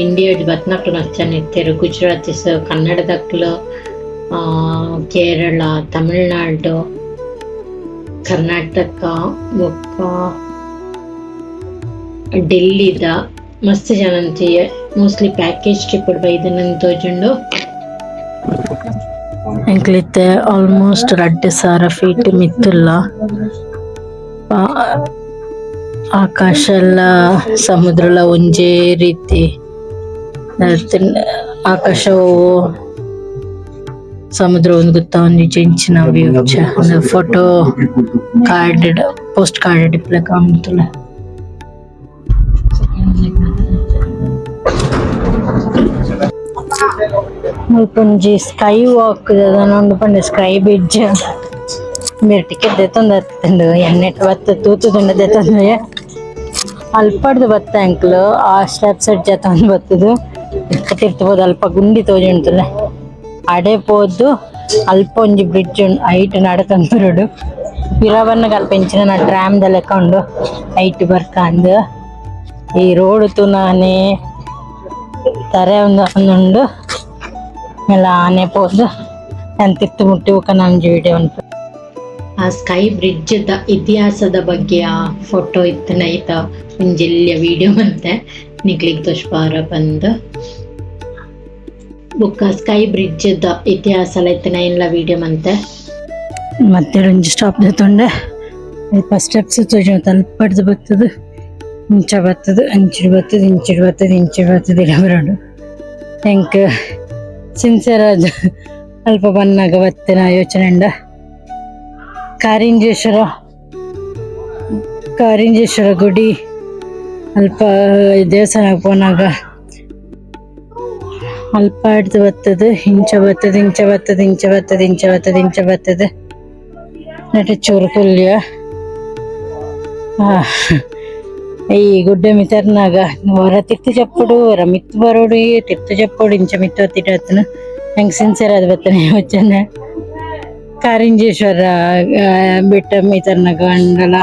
ಇಂಡಿಯಾಡ್ ಬತ್ತಿನಕುಲು ಮಸ್ತ್ ಜನ ಇತ್ತೆರ್. ಗುಜರಾತಿಸ್ ಕನ್ನಡದಕುಲು ಕೇರಳ ತಮಿಳುನಾಡು ಕರ್ನಾಟಕ ಬೊಕ್ಕ ಡೆಲ್ಲಿದ ಮಸ್ತ್ ಜನ ತೂಯೆ. ಮೋಸ್ಟ್ಲಿ ಪ್ಯಾಕೇಜ್ ಟ್ರಿಪ್ ಡ್ ಬೈದಿನ ತೋಜುಂಡು. ಎಂಕ್ಲ್ ಇತ್ತೆ ಆಲ್ಮೋಸ್ಟ್ 2000 ಫೀಟ್ ಮಿತ್ತುಲ್ಲ. ಆಕಾಶಲ ಸಮುದ್ರಲ ಒಂಜೇ ರೀತಿ ಆಕಾಶ ಸಮುದ್ರ ಒಂದ್ ಗೊತ್ತಾವೊಂದಿಜ್ಜಿ ಎಂಚಿನ view photo card post card ಇಪ್ಪುಲೆಕ ಉಂಡು ತೂಲೆ. ಮುಲ್ಪ ಒಂಜಿ ಸ್ಕೈ ವಾಕ್ ದಾದನ ಉಂಡು ಪಂಡ ಸ್ಕೈ ಬ್ರಿಡ್ಜ್ ಇಂಬೆರ್ ಟಿಕೆಟ್ ದೆತೊಂದು ಎಣ್ಣೆಟ್ ಬತ್ತ್ ತೂತುದುಂಡ ದೆತೊಂದೆ ಅಲ್ಪಡ್ದ್ ಬತ್ತ ಎಂಕ್ಲು ಆ ಸ್ಟೆಪ್ಸ್ ಡ್ ಜತ್ತೊಂದು ಬತ್ತುದು ತಿರ್ತ್ ಪೋದು ಅಲ್ಪ ಗುಂಡಿ ತೋಜುಂಡು ತೂಲೆ ಅಡೆ ಪೋದು ಅಲ್ಪ ಒಂಜಿ ಬ್ರಿಡ್ಜ್ ಉಂಡು ಐಟ್ ನಡತೊಂದು ಬರೊಡು. ಪಿರ ಬನ್ನಗ ಅಲ್ಪ ಎಂಚಿನ ಟ್ರಾಮ್ ದ ಲೆಕ ಉಂಡು ಐಟ್ ಬರ್ಕಂದ್ ಈ ರೋಡ್ ತೂನಗನೆ ತರೆ ಉಂದು ಮೆಲಾನೆ ಪೋದು ಯಾನ್ ತಿರ್ತ್ ಮುಟ್ಟಿ ಬೊಕ ನನೊಂಜಿ ವಿಡಿಯೋ ಮನ್ಪುವೆ. ಆ ಸ್ಕೈ ಬ್ರಿಡ್ಜ್ ದ ಇತಿಹಾಸದ ಬಗ್ಗೆ ಆ ಫೋಟೋ ಇತ್ತ್ಂಡ ಐತ ಒಂಜಿ ಎಲ್ಯ ವಿಡಿಯೋ ಮಂತೆ ನಿಕ್ಲೆಗ್ ತೋಜ್ಪಾರ ಪಂದ್. ಬೊಕ್ಕ ಸ್ಕೈ ಬ್ರಿಡ್ಜ್ ದ ಇತಿಹಾಸ ಲ ಇತ್ತ್ಂಡ ಐನ್ಲ ವಿಡಿಯೋ ಮಂತೆ. ಮಧ್ಯಡ್ ಒಂಜಿ ಸ್ಟಾಪ್ ದೆತೊಂಡೆ ಅಲ್ಪ ಸ್ಟೆಪ್ಸ್ ತೋಜುಂಡು ಅಲ್ಪಡ್ದ್ ಬತ್ತುದು ಇಂಚ ಬತ್ತುದು ಅಂಚಿಡ್ ಬತ್ತುದು ಇಂಚಿಡ್ ಬತ್ತುದು ಇಂಚಿಡ್ ಬತ್ತುದು ಇಡ ಬರೊಡು. ಎಂಕ್ ಸಿನ್ಸಿಯರ್ ಆದ್ ಅಲ್ಪ ಬನ್ನಗ ಬತ್ತಿನ ಯೋಚನೆ ಉಂಡ. ಕಾರಿಂಜೇಶ್ವರ ಕಾರಿಂಜೇಶ್ವರ ಗುಡಿ ಅಲ್ಪ ದೇವಸ್ಥಾನಗ್ ಪೋನಾಗ. ಅಲ್ಪ ಹಿಡ್ದು ಬತ್ತದು ಇಂಚ ಬತ್ತದು ಇಂಚ ಬತ್ತದು ಇಂಚ ಬತ್ತದು ಇಂಚ ಬತ್ತದು ಇಂಚ ಬತ್ತದು ನಟ ಚೂರು ಕುಲ್ಯ ಈ ಗುಡ್ಡೆ ಮಿತರ್ನಾಗ ಹೊರ ತಿರ್ತು ಚಪ್ಪಡು ಹೊರ ಮಿತ್ತು ಬರೋಡು ತಿರ್ತು ಚಪ್ಪಡು ಇಂಚ ಮಿತ್ತು ಬತ್ತಿಟ್ಟು ಹೆಂಗೆ ಸಿನ್ಸಿಯರ್ ಅದು ಬತ್ತಾನೆ ವಚ್ಚನೆ ಕಾರಿಂಜೇಶ್ವರ ಬೆಟ್ಟ ಮಿತರ್ನಾಗ ಅಂಡಲ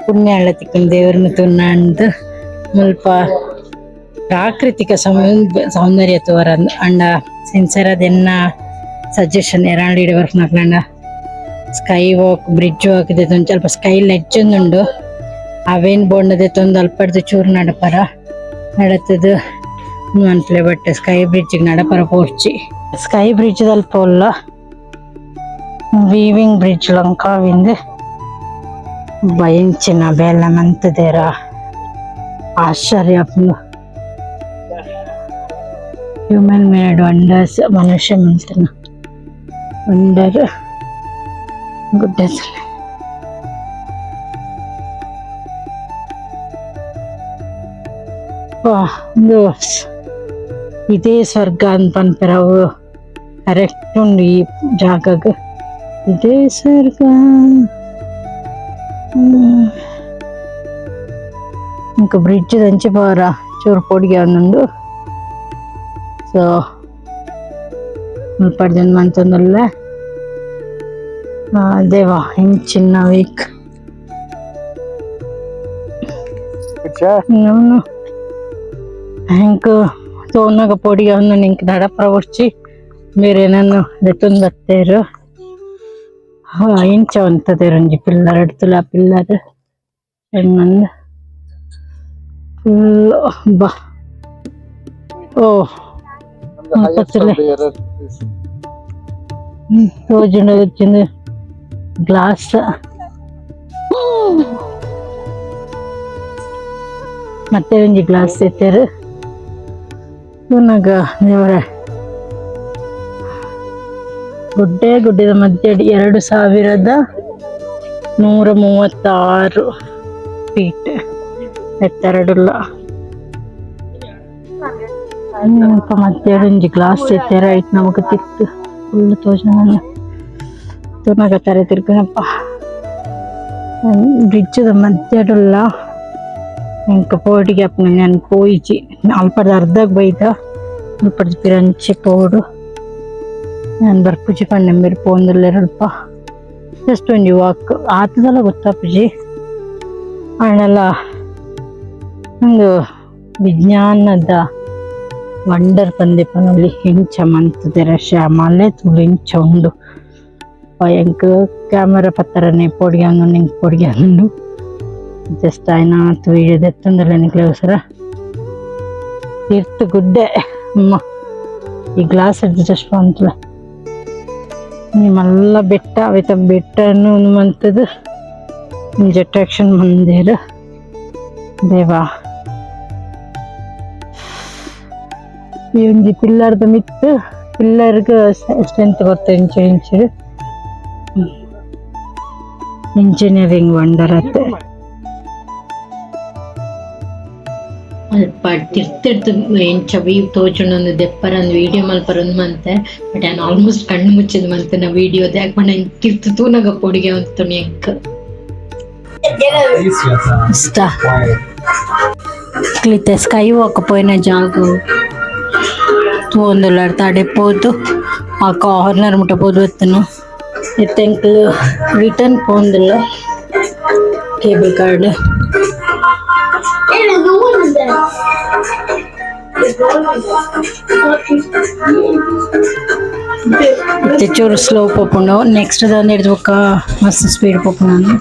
ಪುಣ್ಯ ತಿಕ್ಕುನ ದೇವ್ರನ್ನ ತುನ್ನಂದು ಮುಲ್ಪ ಪ್ರಾಕೃತಿಕ ಸೌಂದರ್ಯ ತೋರ ಅಂಡ ಸಿನ್ಸಿಯರ್ ಅದೆನ್ನ ಸಜೆಷನ್ ಎರಾಂಡ್ ಇಡ ಬರ್ಪುನಕ್ಲಂಡ sky walk bridge walk ಒಂಚ ಸ್ವಲ್ಪ ಸ್ಕೈ ಲೆಡ್ಜ್ ಉಂಡು ಅವೇನ್ ಬೋಂಡದೆ ತೊಂದು ಅಲ್ಪಡ್ದು ಚೂರು ನಡಪರ ನಡತದು ಮನ್ಪ್ಲೆ but sky bridge ನಡಪರ ಪೋರ್ಚಿ sky bridge ಅಲ್ಪ ಉಲ್ಲ ವೀವಿಂಗ್ ಬ್ರಿಡ್ಜ್ ಲಂಕಾವಿಂದ ಬಯಂಚಿನ ಬೇಲ ಮಂತದೇರ ಆಶ್ಚರ್ಯ human made wonders ಮನುಷ್ಯ ಮಂತನ ವಂಡರ್ ಗುಡ್ಡ ಒಂದು ಇದೇ ಸ್ವರ್ಗ ಅಂತ ಪನ್ಪೆರ್ ಅವು ಕರೆಕ್ಟ್ ಉಂಡು ಈ ಜಾಗಗ್ ಇದೇ ಸ್ವರ್ಗ. ಇಂಕ ಬ್ರಿಡ್ಜ್ ದಂಚಿ ಪೋರ ಚೂರು ಪೊಡಿಗೆ ಉಂಡು. ಸೊ ಮುಲ್ಪಡ್ದು ಮಂತೊಂದುಲ್ಲೆ ದೇವ ಇಂಚಿನ ವೀಕ್. ನಾನು ಇಂಕ್ ತೋನಗ ಪೊಡಿಗೆ ಒಂದು ಇಂಕ್ ದಡಪರ ಬೊಡ್ಚಿ ಮೇರೆ ನನ್ನು ದೆತ್ತೊಂದು ಬತ್ತೇರು ಇಂಚ ಉಂತುದೆರ್ ಒಂಜಿ ಪಿಲ್ಲರ್ ಎಡ್ತುಲ ಪಿಲ್ಲರ್ ಎನ್ನಂದ್ ಫುಲ್ ಬಾ ಓ The highest of the error is ತೋಜುಂಡ వచ్చిಂದು glass ಮತ್ತೆ ಒಂಜಿ ಗ್ಲಾಸ್ ಇತ್ತೆರ್ ತೂನಗ ದೇವರೇ ಗುಡ್ಡೆ ಗುಡ್ಡೆದ ಮಧ್ಯೆ 2136 ಫೀಟ್ ಎತ್ತರಡುಲ್ಲ. ಮಧ್ಯೆ ಒಂಜಿ ಗ್ಲಾಸ್ ಇತ್ತೆರ್ ಐಟ್ ನಮಕ್ ತಿರ್ತ್ ಫುಲ್ ತೋಜುಂಡು. ತೂನಗ ತರೆ ತಿರ್ಗುನಪ್ಪ ಬ್ರಿಡ್ಜ್ ದ ಮಧ್ಯಡುಲ್ಲ. ಎಂಕ್ ಪೋಡಿಗೆ ಆಪುಂಡು ಯಾನ್ ಪೋಯಿಜಿ ಅಲ್ಪರ್ದ್ ಅರ್ಧಗ್ ಬೈದ ಅಲ್ಪರ್ದ್ ಪಿರ ಅಂಚೆ ಪೋವೊಡು ಯಾನ್ ಬರ್ಪುಜಿ ಪಂಡೆ ಮೇರ್ ಪೋವೊಂದುಲ್ಲೆರ್ ಅಲ್ಪ ಜಸ್ಟ್ ಒಂಜಿ ವಾಕ್ ಆತುದಲ ಗೊತ್ತಾಪುಜಿ ಆಂಡಲ ಉಂದು ವಿಜ್ಞಾನದ ವಂಡರ್ ಪಂದೆ ಪನೊಲಿ ಎಂಚ ಮಂತುದೆರ್ ಶ್ಯಾಮಲೆ ತೂಲೆ ಇಂಚ ಉಂಡು. ಎಂಕ್ ಕ್ಯಾಮರಾ ಪತ್ತರನೆ ಪೋಡಿಗೆ ಆವೊಂದುಂಡು ಎಂಕ್ ಪೋಡಿಗೆ ಆವೊಂದುಂಡು. ಜಸ್ಟ್ ಆಯ್ನಾತ್ ವೀಡಿಯೋ ದೆತ್ತೊಂದುಲ್ಲೆ ನಿಕ್ಲೆಗೋಸ್ಕರ ತಿರ್ತ್ ಗುಡ್ಡೆ ಅಮ್ಮ ಈ ಗ್ಲಾಸ್ ಜಸ್ಟ್ ಮಂತುಲೆ ಈ ಮಲ್ಲ ಬೆಟ್ಟ ಅವೆತ ಬೆಟ್ಟನು ಉಂದು ಮಂತುದು ಒಂಜಿ ಅಟ್ರಾಕ್ಷನ್ ಮಂದೆರ್ ದೇವಾ. ಈ ಒಂಜಿ ಪಿಲ್ಲರ್ದ ಮಿತ್ತ್ ಪಿಲ್ಲರ್ಗ್ ಸ್ಟ್ರೆಂತ್ ಕೊರ್ತೆರ್ ಇಂಚ ಇಂಚ ಇಂಜಿನಿಯರಿಂಗ್ ವಂಡರ್ ಅತ್ತೆ. ಅಲ್ಪ ತಿರ್ತ್ ಎಂಚ ವೀವ್ ತೋಜುಂಡು ದೆಪ್ಪರ ವೀಡಿಯೋ ಮಲ್ಪರ ಉಂದು ಮಂತೆ ಬಟ್ ಯಾನ್ ಆಲ್ಮೋಸ್ಟ್ ಕಣ್ಣು ಮುಚ್ಚಿದ್ ಮಂತಿನ ವೀಡಿಯೋ ದಾಯೆ ಪಂಡ ಎಂಕ್ ತಿರ್ತ್ ತೂನಗ ಪೋಡಿಗೆ ಉಂತುಂಡು ಎಂಕ್. ಇಷ್ಟ ಕ್ಲಿತ್ತೆ ಸ್ಕೈ ವಾಕ್ ಪೋಯಿನ ಜಾಗ ತೂವೊಂದುಲ್ಲೆರ್ ತಡೆ ಪೋದು ಆ ಕಾರ್ನರ್ ಮುಟ ಪೋದು ಬತ್ತುನು. ಇತ್ತೆ ಎಂಕುಲು return ಪೋವೊಂದುಲ್ಲ cable card. Hey, there's no one in there. There's no one in there. ಇತ್ತೆ ಚೂರು ಸ್ಲೋ ಪೋಪುಂಡು ನೆಕ್ಸ್ಟ್ ದಂದು ಹಿಡ್ದು ಬೊಕ್ಕ ಮಸ್ತ್ ಸ್ಪೀಡ್ ಪೋಪುಂಡು.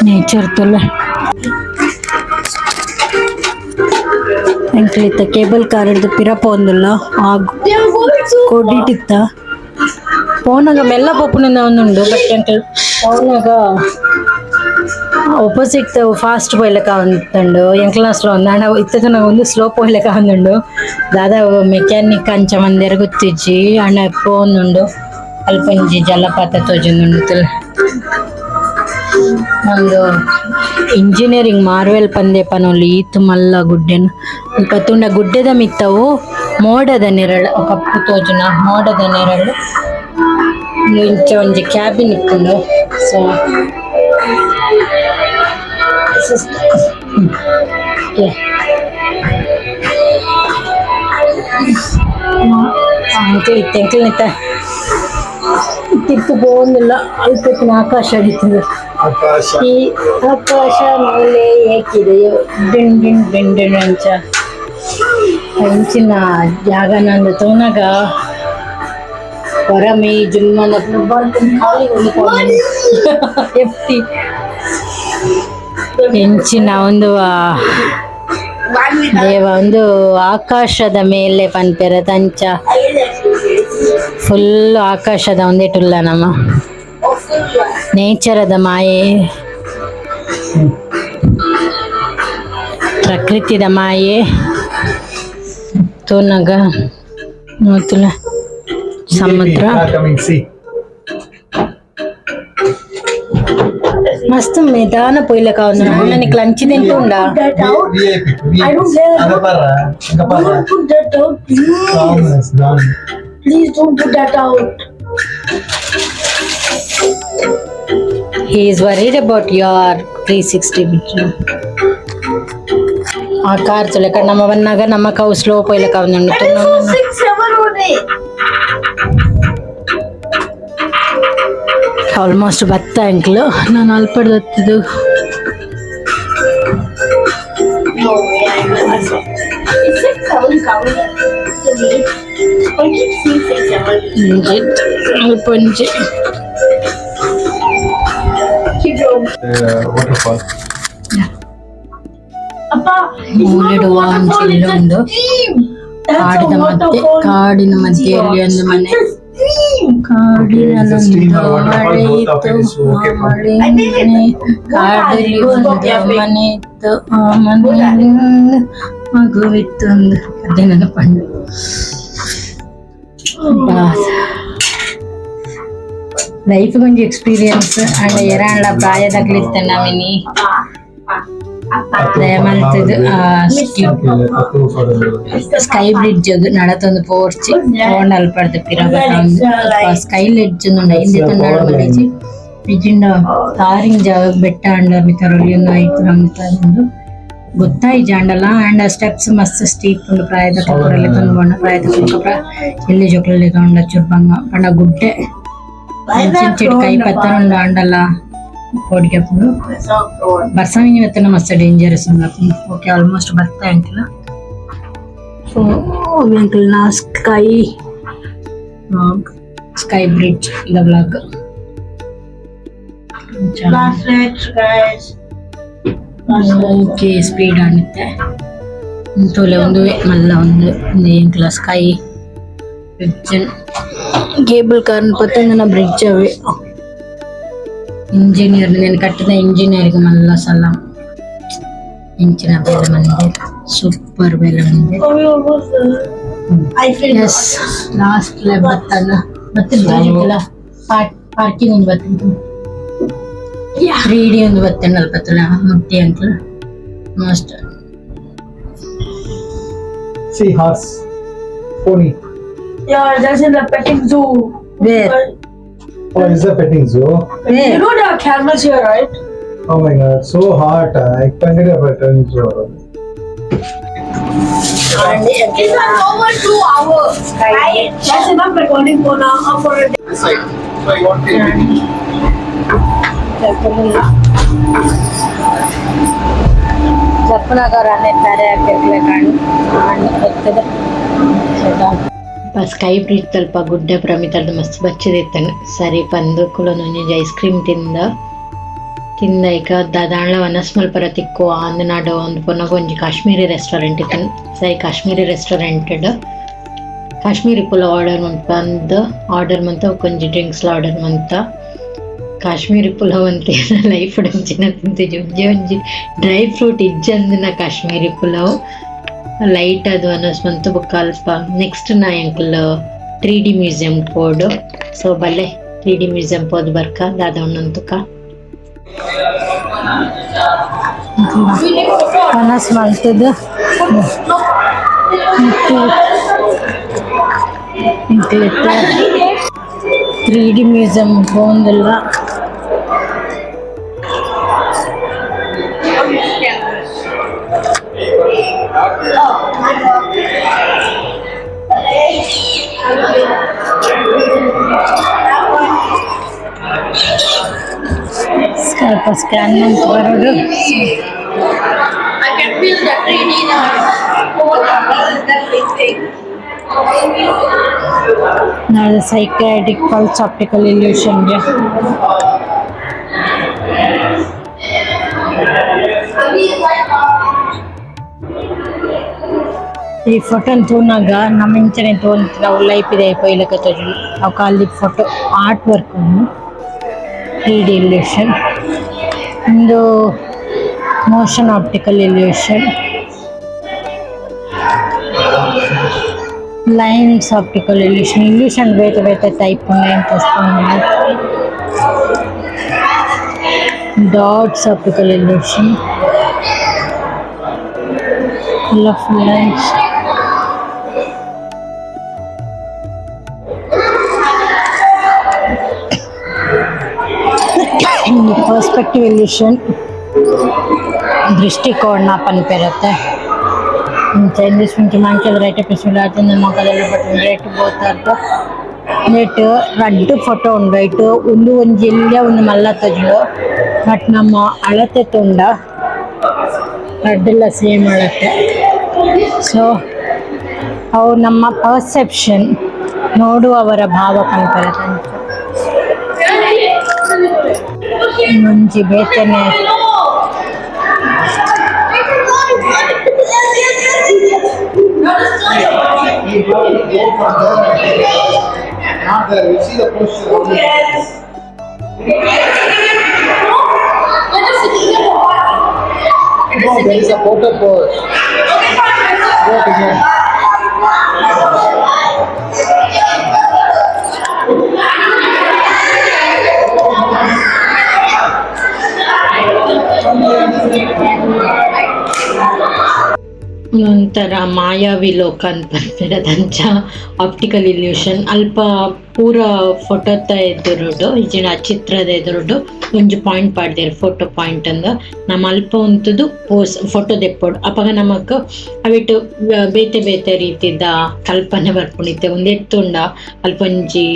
ನೇಚರ್ ತೂಲೆ ಎಂಕ್ಲು ಇತ್ತೆ ಕೇಬಲ್ ಕಾರ್ ಹಿಡ್ದು ಪಿರ ಪೋವೊಂದುಲ್ಲ ಆ They are going so ಕೊಡಿಟಿತ್ತ ಪೋನಾಗ ಮೆಲ್ಲ ಪೋಪುನ ಒಂದುಂಡು ಬಟ್ ಎಂಕಲ್ ಪೋನಾಗ ಒಪೋಸಿಟ್ ಫಾಸ್ಟ್ ಪೋಯ್ಲೆಕ ಉಂಟುಂಡು ಎಂಕ್ಲನ ಸ್ಲೋ ಆಂಡ ಇತ್ತೆ ಒಂದು ಸ್ಲೋ ಪೋಯ್ಲೆಕ ಉಂಡು ದಾದ ಮೆಕ್ಯಾನಿಕ್ ಅಂಚ ಮಂದೆರ್ ಗೊತ್ತಿಜ್ಜಿ ಆಂಡ ಪೋವೊಂದುಂಡು. ಅಲ್ಪೊಂಜಿ ಜಲಪಾತ ತೋಜೊಂದುಂಡು. ಒಂದು ಇಂಜಿನಿಯರಿಂಗ್ ಮಾರ್ವೆಲ್ ಪಂದೆ ಪನೊಲಿ ಈತ್ ಮಲ್ಲ ಗುಡ್ಡೆನ್. ಅಲ್ಪ ತೂಂಡ ಗುಡ್ಡೆದ ಮಿತ್ತವು ಮೋಡದ ನೆರಳು, ಕಪ್ಪು ತೋಜುನ ಮೋಡದ ನೆರಳು. ಉಂದು ಇಂಚ ಒಂಜಿ ಕ್ಯಾಬಿನ್ ಇಪ್ಪುಂಡು. ಸೊ ಇತ್ತೆ ಎಂಕಲ್ನಿತ್ತ ತಿರ್ತು ಪೋವೊಂದುಲ್ಲ. ಅಲ್ಪ ಇತ್ತಿನ ಆಕಾಶ ಇತ್ತುಂಡು. ಆಕಾಶ. ಈ ಆಕಾಶ ಮೇಲೆ ಏಕಿದೆಯೋ ಡಿನ್ ಡಿನ್ ಡಿನ್ ಡಿನ್ ಅಂಚ. ಇಂಚಿನ ಜಾಗ ನಂದು ತೂನಗ ಹೊರ ಮೈ ಜುಮ್ಮನ ಖಾಲಿ. ಎಫ್ಟಿ ಎಂಚಿನ ಒಂದು ದೇವ ಒಂದು ಆಕಾಶದ ಮೇಲೆ ಪನ್ಪೆರ ತಂಚ ಫುಲ್ ಆಕಾಶದ ಒಂದೇಟುಲ್ಲ ನಮ್ಮ ನೇಚರದ ಮಾಯೆ, ಪ್ರಕೃತಿದ ಮಾಯೆ ತೂನಗ ನೋತುಲ ಸಮುದ್ರ. Coming, see. ಮಸ್ತ್ ನಿಧಾನ ಪೊಯ್ಲಕ ಒಂದು ನಿಕ್ಲ ಅಂಚಿ ತಿಂಟುಂಡ. That out. VIP. I don't care. ಅಂಗಪಾರ ಅಂಗಪಾರ. Don't put that out, please. Calmness, done. Please don't put that out. He is worried about your 360 picture. ಆ ಕಾರ್ ತುಲಕ ನಮ್ಮ ಬನ್ನಾಗ ನಮ್ಮ ಕವು ಸ್ಲೋ ಪೊಯ್ಲಕ ಒಂದು. 6, 7 only. Almost ಬತ್ತ ಅಂಕ್ಲು. ನಾನು ಅಲ್ಪಡ್ದತ್ತಿದ್ದು. No way, I know. It's 6, 7 coming to me. I keep seeing 6, 7. ಒಂಜಿ ಅಲ್ಪ ಒಂಜಿ. Keep going. Waterfall. Appa, it's not a ಮೂಲೆಡು waterfall, ಒಂಜಿ it's a ಉಂಡು. stream. That's ಕಾಡಿನ a ಮಧ್ಯೆ waterfall. ಕಾಡಿನ ಮಧ್ಯೆಯಲ್ಲಿ ಒಂದು ಮನೆ. It's a stream. Okay, it's a stream or ಕಾಡಿನಲ್ಲೊಂದು waterfall, ಮಳೆ both of ಇತ್ತು it is okay for me. ಮಳೆ I think it's ಮನೆ. ಕಾಡಲ್ಲಿ ಒಂದು ಮನೆ ಇತ್ತು, ಆ ಮನೆಯಲ್ಲಿ ಒಂದು ಮಗುವಿತ್ತು ಒಂದು ಅದೇ ನೆನಪಂಡು. ಲೈಫ್ ಒಂಜಿ ಎಕ್ಸ್ಪೀರಿಯನ್ಸ್ ಅಂಡ್ ಎರಾಂಡ ಪ್ರಾಯದಕ್ಲಿತ್ತೆ ನಮಿನಿ ಮಲ್ತದು. ಸ್ಕೈ ಬ್ರಿಡ್ಜ್ ನಡತೊಂದು ಪೋರ್ಚಿ ಪೋಂಡ ಅಲ್ಪಡ್ದು ಪಿರ ಸ್ಕೈ ಲೆಡ್ಜ್ ಉಂಡು. ಇಂದೆ ತುಂಡಾಡ ಮಲ್ಲಿಜಿ ನಿಜಿಂಡ ತಾರಿಂಜ ಬೆಟ್ಟ ಅಂಡ ಮಿತರೊಲಿ ಐತು ಉಂಡು ಗೊತ್ತಾಯಿ ಜಾಂಡಲ. ಅಂಡ್ ಸ್ಟೆಪ್ಸ್ ಮಸ್ತ್ ಸ್ಟೀಪ್ ಉಂಡು. ಪ್ರಾಯದ ತೊಂದು ಬಣ್ಣ ಪ್ರಾಯದ ಪ್ರ ಎಲ್ಲಿ ಜೋಕುಲಲ್ಲಿ ತೊಂಡ ಚುರ್ಬಂಗ ಪಂಡ ಗುಡ್ಡೆ ಚಿಕ್ಕ ಕೈ ಪತ್ತರುಂಡು ಅಂಡಲ ಪೋಡಿಗೆಪುಂಡು. ಬರ್ಸ ಮಿನಿ ಮಸ್ತ್ ಡೇಂಜರಸ್ ಉಂಡು. ಓಕೆ, ಆಲ್ಮೋಸ್ಟ್ ಬರ್ತಾ ಅಂಕಲ್. ಸೊ ಅಂಕಲ್ ನಾ sky bridge the vlog. Last night, guys. Okay, speed ಆಗುತ್ತೆ. ತೋಲೆ ಒಂದು ಮಲ್ಲ ಒಂದು ಎಂಕ್ಲ sky bridge cable car ಪತ್ತೊಂದನ bridge ಅವೆ. ಇಂಜಿನಿಯರ್ నేను ಕಟ್ಟಿದ ಇಂಜಿನಿಯರ್ಗೆ ಮಲ್ಲ ಸಲಾಂ. ಇಂಚಿನ ಬೇಲೆ ಮಂದಿ, ಸೂಪರ್ ಬೇಲೆ ಮಂದಿ. Are we almost done? I feel S, last ಬತ್ತನ ಬತ್ತಿಲ್ಲ. Parking ಒಂದು ಬತ್ತಿಂತು 3D ಒಂದು ಬತ್ತಂಡ ಅಲ್ಪತ್ತಲ್ಲ ಮುಟ್ಟಿ ಅಂತ ಮಸ್ತ್. See horse. Pony. Yeah, that's in the petting zoo. Where? Oh, is the petting zoo? You know there are camels here, right? Oh my God, so hot. I can't get a petting zoo. It's an over 2 hours. Right? That's enough recording for now. For a day. This side. So I want to ಜಪ್ಪುನಗರ ತರೆ ಹಾಕಿರ್ಲೆ ಕಾಣು ಬರ್ತದೆ. Sky bridge ತಲ್ಪ ಗುಡ್ಡೆ ಪ್ರಮಿತರ್ದು ಮಸ್ತ್ ಬಚ್ಚಿದಿತ್ತಂಡು ಸರಿ ಪಂದು ಕುಲೊಂದು ice cream ತಿಂದ ತಿಂದ ಇಕ ದಾದಾಂಡ್ಲ ವನಸ್ ಮಲ್ಪರ ತಿಕ್ಕುವ ಅಂದ್ ನಾಡ ಒಂದು ಪೊನಗ ಒಂಜಿ ಕಾಶ್ಮೀರಿ ರೆಸ್ಟೋರೆಂಟ್ ಇತ್ತಂಡ್. ಸರಿ, ಕಾಶ್ಮೀರಿ ರೆಸ್ಟೋರೆಂಟ್ ಕಾಶ್ಮೀರಿ ಪುಲಾವ್ ಆರ್ಡರ್ ಮನ್ಪ ಅಂದ್ ಆರ್ಡರ್ ಮಂತ ಒಂಜಿ ಡ್ರಿಂಕ್ಸ್ ಆರ್ಡರ್ ಮಂತ. ಕಾಶ್ಮೀರಿ ಪುಲಾವ್ ಅಂತ ಲೈಫ್ ಅಂಚಿನ ತಿಂತಿಜಿ. ಒಂಜಿ ಒಂಜಿ ಡ್ರೈ ಫ್ರೂಟ್ ಇಜ್ಜಂದಿನ ಕಾಶ್ಮೀರಿ ಪುಲಾವ್. ಲೈಟ್ ಅದು ಅನಸ್ ಮಂತು. ಬೊಕ್ಕ ಅಲ್ಪ ನೆಕ್ಸ್ಟ್ ನಾ ಎಂಕುಲು 3D museum ಪೋಡು. So ಬಲ್ಲೆ 3D museum ಪೋದು ಬರ್ಕ ದಾದ ಉಂಡುಂತುಕ. ಕನಸ್ ಮಲ್ತುದು 3D museum ಪೋಂದುಲ್ಲ. ಸ್ವಲ್ಪ ಸ್ಕ್ಯಾನ್ ಅಂತ ಬರೋದು. I can feel the 3D now. Oh, that big thing. ನಾಳೆ psychiatric pulse optical ಇಲ್ಯೂಷನ್ಗೆ. ಈ ಫೋಟೋನ್ ತೂನಾಗ ನಮ್ಮ ಇಂಚನೆ ತೋಂತ ನಾವು ಲೈಫ್ ಇದೆ ಪೊಯ್ಲಕ ತೋಜುಂಡು. ಅವು ಕಾಲಿ photo art work 3D illusion. ಉಂದು motion optical illusion, lines optical illusion. Illusion ಬೇತೆ ಬೇತೆ ಟೈಪ್ ಉಂಡು. Dots optical illusion, full of lines. Perspective illusion, ದೃಷ್ಟಿಕೋನ ಪನ್ಪೆರತ್ತೆ. ಚೈನೀಸ್ ಮುಂಚೆ ಮಂಚದ ರೈಟ್ ಪಿಸುಲಾತಿಂದ ಮೊಕಲೆಲ್ಲ ಬಟ್ ರೇಟ್ ಬೋತಾರ್ತ ನೆಟ್ ರಡ್ಡ್ ಫೋಟೋ ಉಂಡು. ಐಟ್ ಉಂದು ಒಂಜಿ ಎಲ್ಯ ಉಂದು ಮಲ್ಲ ತೋಜುಂಡು, ಬಟ್ ನಮ್ಮ ಅಳತೆ ತೂಂಡ ರಡ್ಡುಲ ಸೇಮ್ ಅಳತೆ. ಸೊ ಅವು ನಮ್ಮ ಪರ್ಸೆಪ್ಷನ್, ನೋಡುವವರ ಭಾವ ಪನ್ಪೆರತ್ತೆ. ಒಂಜಿ ಬೇತೆನೆ. Not there, you see the posture. No, there is a photo pose. Go again. ಒಂಥರ ಮಾಯಾವಿ ಲೋಕ ಅಂತ ಪನ್ಪೆರ್ ಆಪ್ಟಿಕಲ್ ಇಲ್ಯೂಷನ್. ಅಲ್ಪ ಪೂರ ಫೋಟೋತ ಎದುರುಡು ಇಜ್ಜಿಂಡ ಆ ಚಿತ್ರದ ಎದುರುಡು ಒಂಜಿ ಪಾಯಿಂಟ್ ಪಾಡ್ದೆರ್, ಫೋಟೋ ಪಾಯಿಂಟ್ ಅಂದ್. ನಮ ಅಲ್ಪ ಉಂತುದು ಪೋಸ್ ಫೋಟೋ ದೆಪ್ಪೊಡು. ಅಪಗ ನಮಕ್ ಅವೆಟ್ ಬೇತೆ ಬೇತೆ ರೀತಿದ ಕಲ್ಪನೆ ಬರ್ಪುಂಡು. ಇತ್ತೆ ಉಂದು ಎತ್ತುಂಡ ಅಲ್ಪ ಒಂಜಿ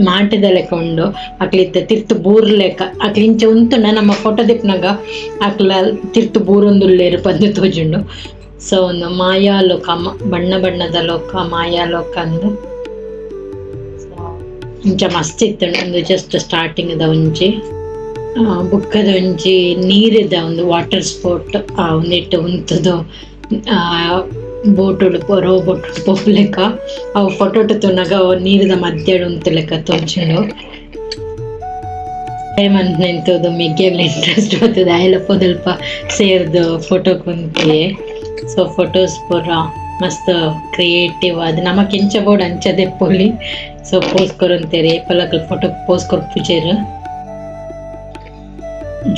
ಮಾಟದ ಲೆಕ ಉಂಡು. ಅಕ್ಲ್ ಇತ್ತೆ ತಿರ್ತ್ ಬೂರ್ಲೆಕ ಅಕ್ಲ್ ಇಂಚ ಉಂತುಂಡ ನಮ್ಮ ಫೋಟೋ ದೆಪ್ಪುನಗ ಅಕ್ಲ ತಿರ್ತ್ ಬೂರೊಂದುಲ್ಲೆರ್ ಪಂದ್ ತೋಜುಂಡು. ಸೊ ಒಂದು ಮಾಯಾ ಲೋಕ, ಬಣ್ಣ ಬಣ್ಣದ ಲೋಕ, ಮಾಯಾ ಲೋಕ ಅಂದ್. ಇಂಚ ಮಸ್ತ್ ಇತ್ತುಂಡು. ಉಂದು ಜಸ್ಟ್ ಸ್ಟಾರ್ಟಿಂಗ್ ದ ಒಂಜಿ ಬುಕ್ಕದ ಒಂಜಿ ನೀರುದ ಒಂದು ವಾಟರ್ ಸ್ಪೋರ್ಟ್. ಉಂದೆಟ್ ಉಂತುದು ಬೋಟ್ ರೋಬೋಟ್ ಪೋಪುಲೆಕ ಅವು ಫೋಟೋ ತೂನಗ ಅವು ನೀರುದ ಮಧ್ಯಡ್ ಉಂತುಲೆಕ ತೋಜುಂಡು. ಮಂತ್ನೆಂತುದು ಮೆಗ್ಗೆಗ್ಲ ಇಂಟ್ರೆಸ್ಟ್ ಬತ್ತುದು ಆಯೆಲ ಪೋದಲ್ಪ ಸೇರ್ದ್ ಫೋಟೋ ಕುಂತಿಯೆ. ಸೊ ಫೋಟೋಸ್ ಪೂರ ಮಸ್ತ್ ಕ್ರಿಯೇಟಿವ್ ಆದ್ ನಮಕ್ ಎಂಚ ಬೋಡು ಅಂಚ ದೆಪ್ಪೊಲಿ. ಸೊ ಪೋಸ್ ಕೊರೊಂತೆರ್ ಏಪಲ ಅಕುಲು ಫೋಟೋ ಪೋಸ್ ಕೊರ್ಪುಜೆರ್.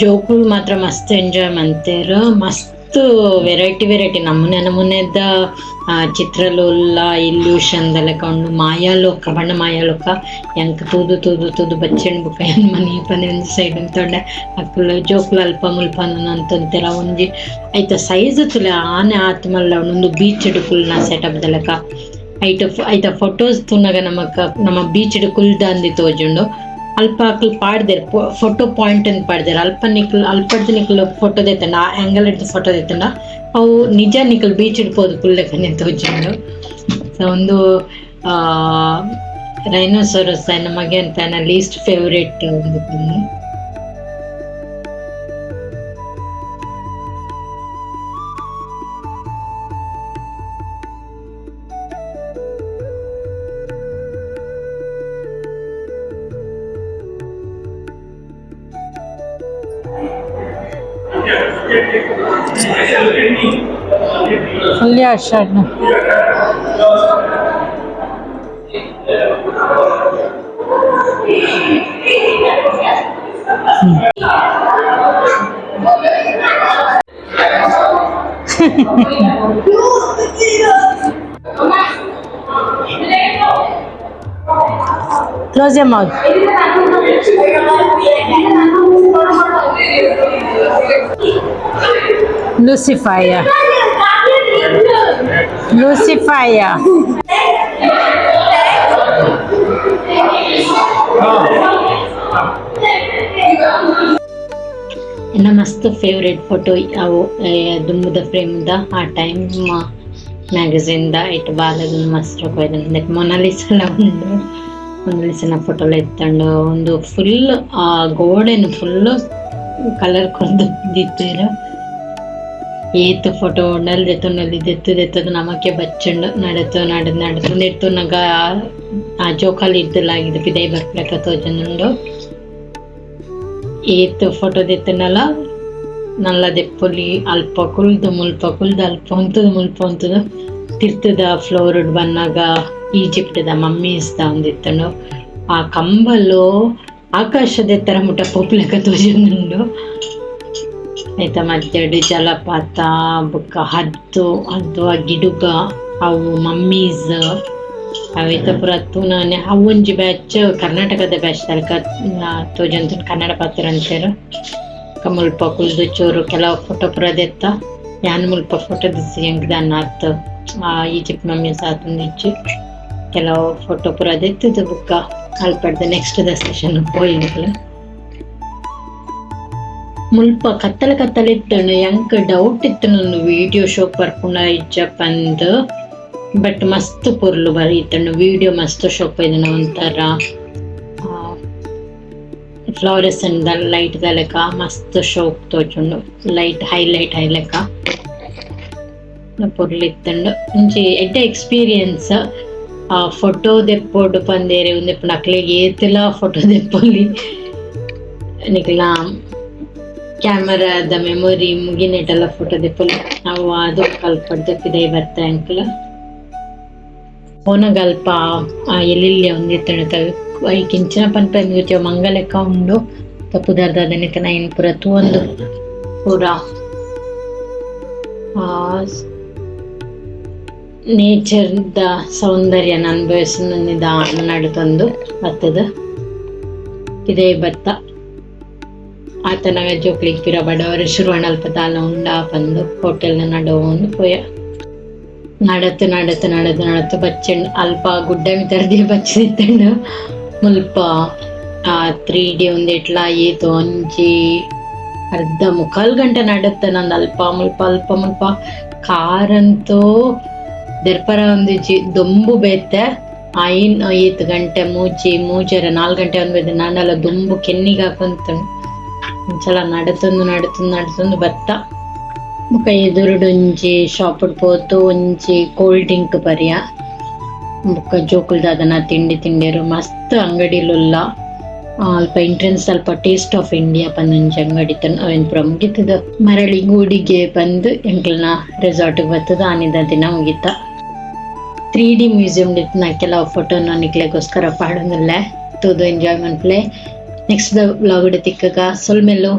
ಜೋಕುಲು ಮಾತ್ರ ಮಸ್ತ್ ಎಂಜಾಯ್ ಮಂತೆರ್. ಮಸ್ತ್ ವೆರೈಟಿ ವೆರೈಟಿ ನಮೂನೆ ನಮೂನೆದ ಚಿತ್ರಲು ಉಲ್ಲ, ಇಲ್ಯೂಷನ್ ದ ಲೆಕ ಉಂಡು. ಮಾಯಾಲೋಕ, ಬಣ್ಣ ಮಾಯಾಲೋಕ ಎಂಕ್ ತೂದು ತೂದು ತೂದು ಬಚ್ಚೆಂಡ್. ಬೊಕ ಯಾನ್ ಮನಿ ಪಂದ್ ಒಂಜಿ ಸೈಡ್ ಉಂತೊಂಡೆ. ಅಕುಲು ಜೋಕುಲು ಅಲ್ಪ ಮುಲ್ಪ ಉಂತೊಂತೆರ್. ಒಂಜಿ ಐತ ಸೈಜ್ ತೂಲೆ, ಆನೆ ಆತ್ ಮಲ್ಲ ಉಂಡು. ಉಂದು ಬೀಚ್ ಡ್ ಕುಲ್ಲುನ ಸೆಟಪ್ ದ ಲೆಕ. ಐಟ್ ಐತ ಫೋಟೋಸ್ ತೂನಗ ನಮಕ್ ನಮ ಬೀಚ್ ಡ್ ಕುಲ್ದಾಂದಿ ತೋಜುಂಡು. ಅಲ್ಪ ಅಕುಲು ಪಾಡ್ದೆರ್, ಫೋಟೋ ಪಾಯಿಂಟ್ ಅಂದ್ ಪಾಡ್ದೆರ್. ಅಲ್ಪ ನಿಕುಲು ಅಲ್ಪಡ್ದ್ ನಿಕುಲು ಫೋಟೋ ದೆತ್ತಂಡ, ಆ ಆಂಗಲ್ ಡ್ದ್ ಫೋಟೋ ದೆತ್ತಂಡ ಅವು ನಿಜ ನಿಕುಲು ಬೀಚ್ ಡ್ ಪೋದು ಕುಲ್ಲೆಕನೆ ತೋಜುಂಡು. ಸೊ ಉಂದು ರೈನೋಸರಸ್, ಎನ್ನ ಮಗೆ ಅಂತ ಲೀಸ್ಟ್ ಫೇವರೇಟ್ ಉಂದು. Fully assured. Close your mouth. Lucifer. Lucifer. ಎನ್ನ ಮಸ್ತ್ ಫೇವ್ರೇಟ್ ಫೋಟೋ ಅವು ದುಂಬುದ ಫ್ರೇಮ್ದ ಆ ಟೈಮ್ ಮ್ಯಾಗಝಿನ್ದ ಇಟ್ಟು ಬಾಲದ ಮಸ್ತ್ ಕೊಯ್ದು ಮೊನಾಲಿಸಲ ಉಂಡು. ಮೊನಾಲಿಸನ ಫೋಟೋ ಎತ್ತಂಡು ಒಂದು ಫುಲ್ ಆ ಗೋಡೆನ್ ಫುಲ್ ಕಲರ್ ಕೊರ್ದು ದಿತ್ತೇರು. ಏತ್ ಫೋಟೋ ಉಂಡಲ್ ದೆತ್ತೊಂಡಲ್ಲಿ ದೆತ್ತು ದೆತ್ತದು ನಮಕ್ಕೆ ಬಚ್ಚುಂಡು ನಡತು ನಡ ನಡತು ನೆತ್ತುನಗ ಆ ಜೋಕಾಲಿ ಇದ್ದಲಾಗಿದೆ ಪಿದೈ ಬರ್ಪಲೆಕ ತೋಜೊಂದುಂಡು. ಏತ್ ಫೋಟೋ ದೆತ್ತುಂಡಲ ನಲ್ಲ ದೆಪ್ಪೊಲಿ ಅಲ್ಪ ಕುಲ್ದು ಮುಲ್ಪ ಕುಲ್ದು ಅಲ್ಪ ಉಂತುದು ಮುಲ್ಪ ಉಂತುದು ತಿರ್ತುದ ಫ್ಲೋರ್ ಬನ್ನಗ ಈಜಿಪ್ಟ್ ದ ಮಮ್ಮೀಸ್ ದ ಒಂದಿತ್ತುಂಡು. ಆ ಕಂಬಲು ಆಕಾಶದ ಎತ್ತರ ಮುಟ ಪೋಪುಲೆಕ ತೋಜೊಂದುಂಡು. ಐತ ಮಧ್ಯಡ್ ಜಲಪಾತ ಬೊಕ್ಕ ಹದ್ದು ಹದ್ದು ಆ ಗಿಡುಗ ಅವು ಮಮ್ಮೀಸ್ ಅವೆತ ಪೂರ ತೂನನೆ. ಅವು ಒಂಜಿ ಬ್ಯಾಚ್ ಕರ್ನಾಟಕದ ಬ್ಯಾಚ್ ತಲಕ ತೋಜೊಂದುಂಡು, ಕನ್ನಡ ಪಾತೆರೊಂತೆರ್. ಬೊಕ್ಕ ಮುಲ್ಪ ಕುಲ್ದು ಚೂರು ಕೆಲವು ಫೋಟೋ ಪೂರ ದೆತ್ತ. ಯಾನ್ ಮುಲ್ಪ ಫೋಟೋ ದೆತ್ತ್ ಎಂಕ್ ದಾನ್ನ ಅತ್ ಆ ಈಜಿಪ್ಟ್ ಮಮ್ಮೀಸ್ ಆತೊಂದಿಜ್ಜಿ. ಕೆಲವು ಫೋಟೋ ಪೂರ ದೆತ್ತುದು ಬೊಕ್ಕ ಅಲ್ಪಡ್ದ್ ನೆಕ್ಸ್ಟ್ ದ ಸೆಷನ್ ಪೋಯಿನಕುಲು. ಮುಲ್ಪ ಕತ್ತಲೆ ಕತ್ತಲೆ ಇತ್ತುಂಡು. ಎಂಕ್ ಡೌಟ್ ಇತ್ತುಂಡು ವಿಡಿಯೋ ಶೋ ಬರ್ಪುಂಡ ಇಜ್ಜ ಪಂದ್. ಬಟ್ ಮಸ್ತ್ ಪೊರ್ಲು ಬರಿ ಇತ್ತುಂಡು ವಿಡಿಯೋ, ಮಸ್ತ್ ಶೋಕ್ ಬೈದಿನ. ಒಂಥರ ಫ್ಲೋರೆಸೆಂಟ್ ದ ಲೈಟ್ ದ ಲೆಕ ಮಸ್ತ್ ಶೋಕ್ ತೋಜುಂಡು. ಲೈಟ್ ಹೈಲೈಟ್ ಆಯಿಲೆಕ ಪೊರ್ಲು ಇತ್ತುಂಡು. ಒಂಜಿ ಎಡ್ಡೆ ಎಕ್ಸ್ಪೀರಿಯನ್ಸ್. ಆ ಫೋಟೋ ದೆಪ್ಪೊಡು ಪಂದೇರೆ ಉಂದೆಪ್ಪುಂಡು. ಅಕ್ಲೆಗ್ ಏತ್ಲ ಫೋಟೋ ದೆಪ್ಪೊಲಿ, ನಿಕ್ಲ ಕ್ಯಾಮರಾದ ಮೆಮೊರಿ ಮುಗಿನೆಟಲ ಫೋಟೋ ದೆಪ್ಪೊಲಿ. ಅವು ಆದ್ ಅಲ್ಪಡ್ದ್ ಪಿದಯಿ ಬತ್ತ ಎಂಕುಲು. ಪೋನಗ ಅಲ್ಪ ಎಲ್ಲೆಲ್ಲೆ ಒಂದಿತ್ತುಂಡು ಐಕ್ ಎಂಚಿನ ಪನ್ಪೆರ್ ಗೊತ್ತಿಜ್ಜಿ, ಮಂಗಲೆಕ್ಕ ಉಂಡು. ಪುದರ್ ದಾದ ಇತ್ತೆ ಐನ್ ಪೂರ ತೂವೊಂದು ಪೂರ ನೇಚರ್ ದ ಸೌಂದರ್ಯನ್ ಅನುಭವಿಸೊಂದು ನಿಧಾನ ನಡತೊಂದು ಬತ್ತುದು ಪಿದಯಿ ಬತ್ತ. ಆತನಗ ಜೋಕ್ಲೆಗ್ ಪಿರ ಬಡವರೆ ಶುರು ಆಂಡ್, ಅಲ್ಪ ದಾಲ ಉಂಡಾ ಪಂದ್ ಹೋಟೆಲ್ ನಡವೊಂದು ಪೋಯ. ನಡತ್ ನಡತ್ ನಡತ್ ನಡತ್ ಬಚ್ಚಂಡ್. ಅಲ್ಪ ಗುಡ್ಡೆ ಮಿತರ್ದಿ ಬಚ್ಚಿದಿತ್ತುಂಡು. ಮುಲ್ಪ ಆ 3D ಉಂದೆಟ್ಲಾ ಏತ್ ಒಂಜಿ ಅರ್ಧ ಮುಕ್ಕಾಲ್ ಗಂಟೆ ನಡತ್ ನಂದು. ಅಲ್ಪ ಮುಲ್ಪ ಅಲ್ಪ ಮುಲ್ಪ ಕಾರಂತೂ ದೆರ್ಪರ ಒಂದಿಜ್ಜಿ, ದೊಂಬು ಬೇತೆ. ಐನ್ ಏತ್ ಗಂಟೆ, ಮೂಜಿ ಮೂಜರೆ ನಾಲ್ ಗಂಟೆ ಒಂದ್ ಬೇತೆ ನಾಂಡಲ ದುಂಬು ಕೆನ್ನಿಗ್ ಆಪೊಂತುಂಡು. ಅಂಚಲ ನಡತೊಂದು ನಡತೊಂದು ನಡತೊಂದು ಬತ್ತ. ಬೊಕ ಎದುರುಡೊಂಜಿ ಶಾಪ್ ಪೋತು ಒಂಜಿ ಕೋಲ್ಡ್ ಡ್ರಿಂಕ್ ಬರ್ಯ. ಬೊಕ ಜೋಕುಲು ದಾದನ ತಿಂಡಿ ತಿಂಡೆರ್. ಮಸ್ತ್ ಅಂಗಡಿಲುಲ್ಲ ಅಲ್ಪ ಎಂಟ್ರೆನ್ಸ್. ಅಲ್ಪ taste of India ಪಂದ್ ಒಂಜಿ ಅಂಗಡಿ ಇತ್ತುಂಡು. ಅವೆನ್ ಪೂರ ಮುಗಿತುದು ಮರಳಿ ಗೂಡಿಗೆ ಪಂದ್ ಎಂಕಲ್ನ ರೆಸಾರ್ಟ್ ಗ್ ಬತ್ತುದು ಆನಿದ ದಿನ ಮುಗಿತ. 3D museum ಇತ್ತಿನ ಕೆಲವು ಫೋಟೋನ ನಿಕ್ಲೆಗೋಸ್ಕರ ಪಾಡೊಂದುಲ್ಲೆ, ತೂದು ಎಂಜಾಯ್ ಮನ್ಪುಲೆ. ನೆಕ್ಸ್ಟ್ ದ ವ್ಲಾಗ್ ತಿಕ್ಕಗ, ಸೊಲ್ಮೆಲು.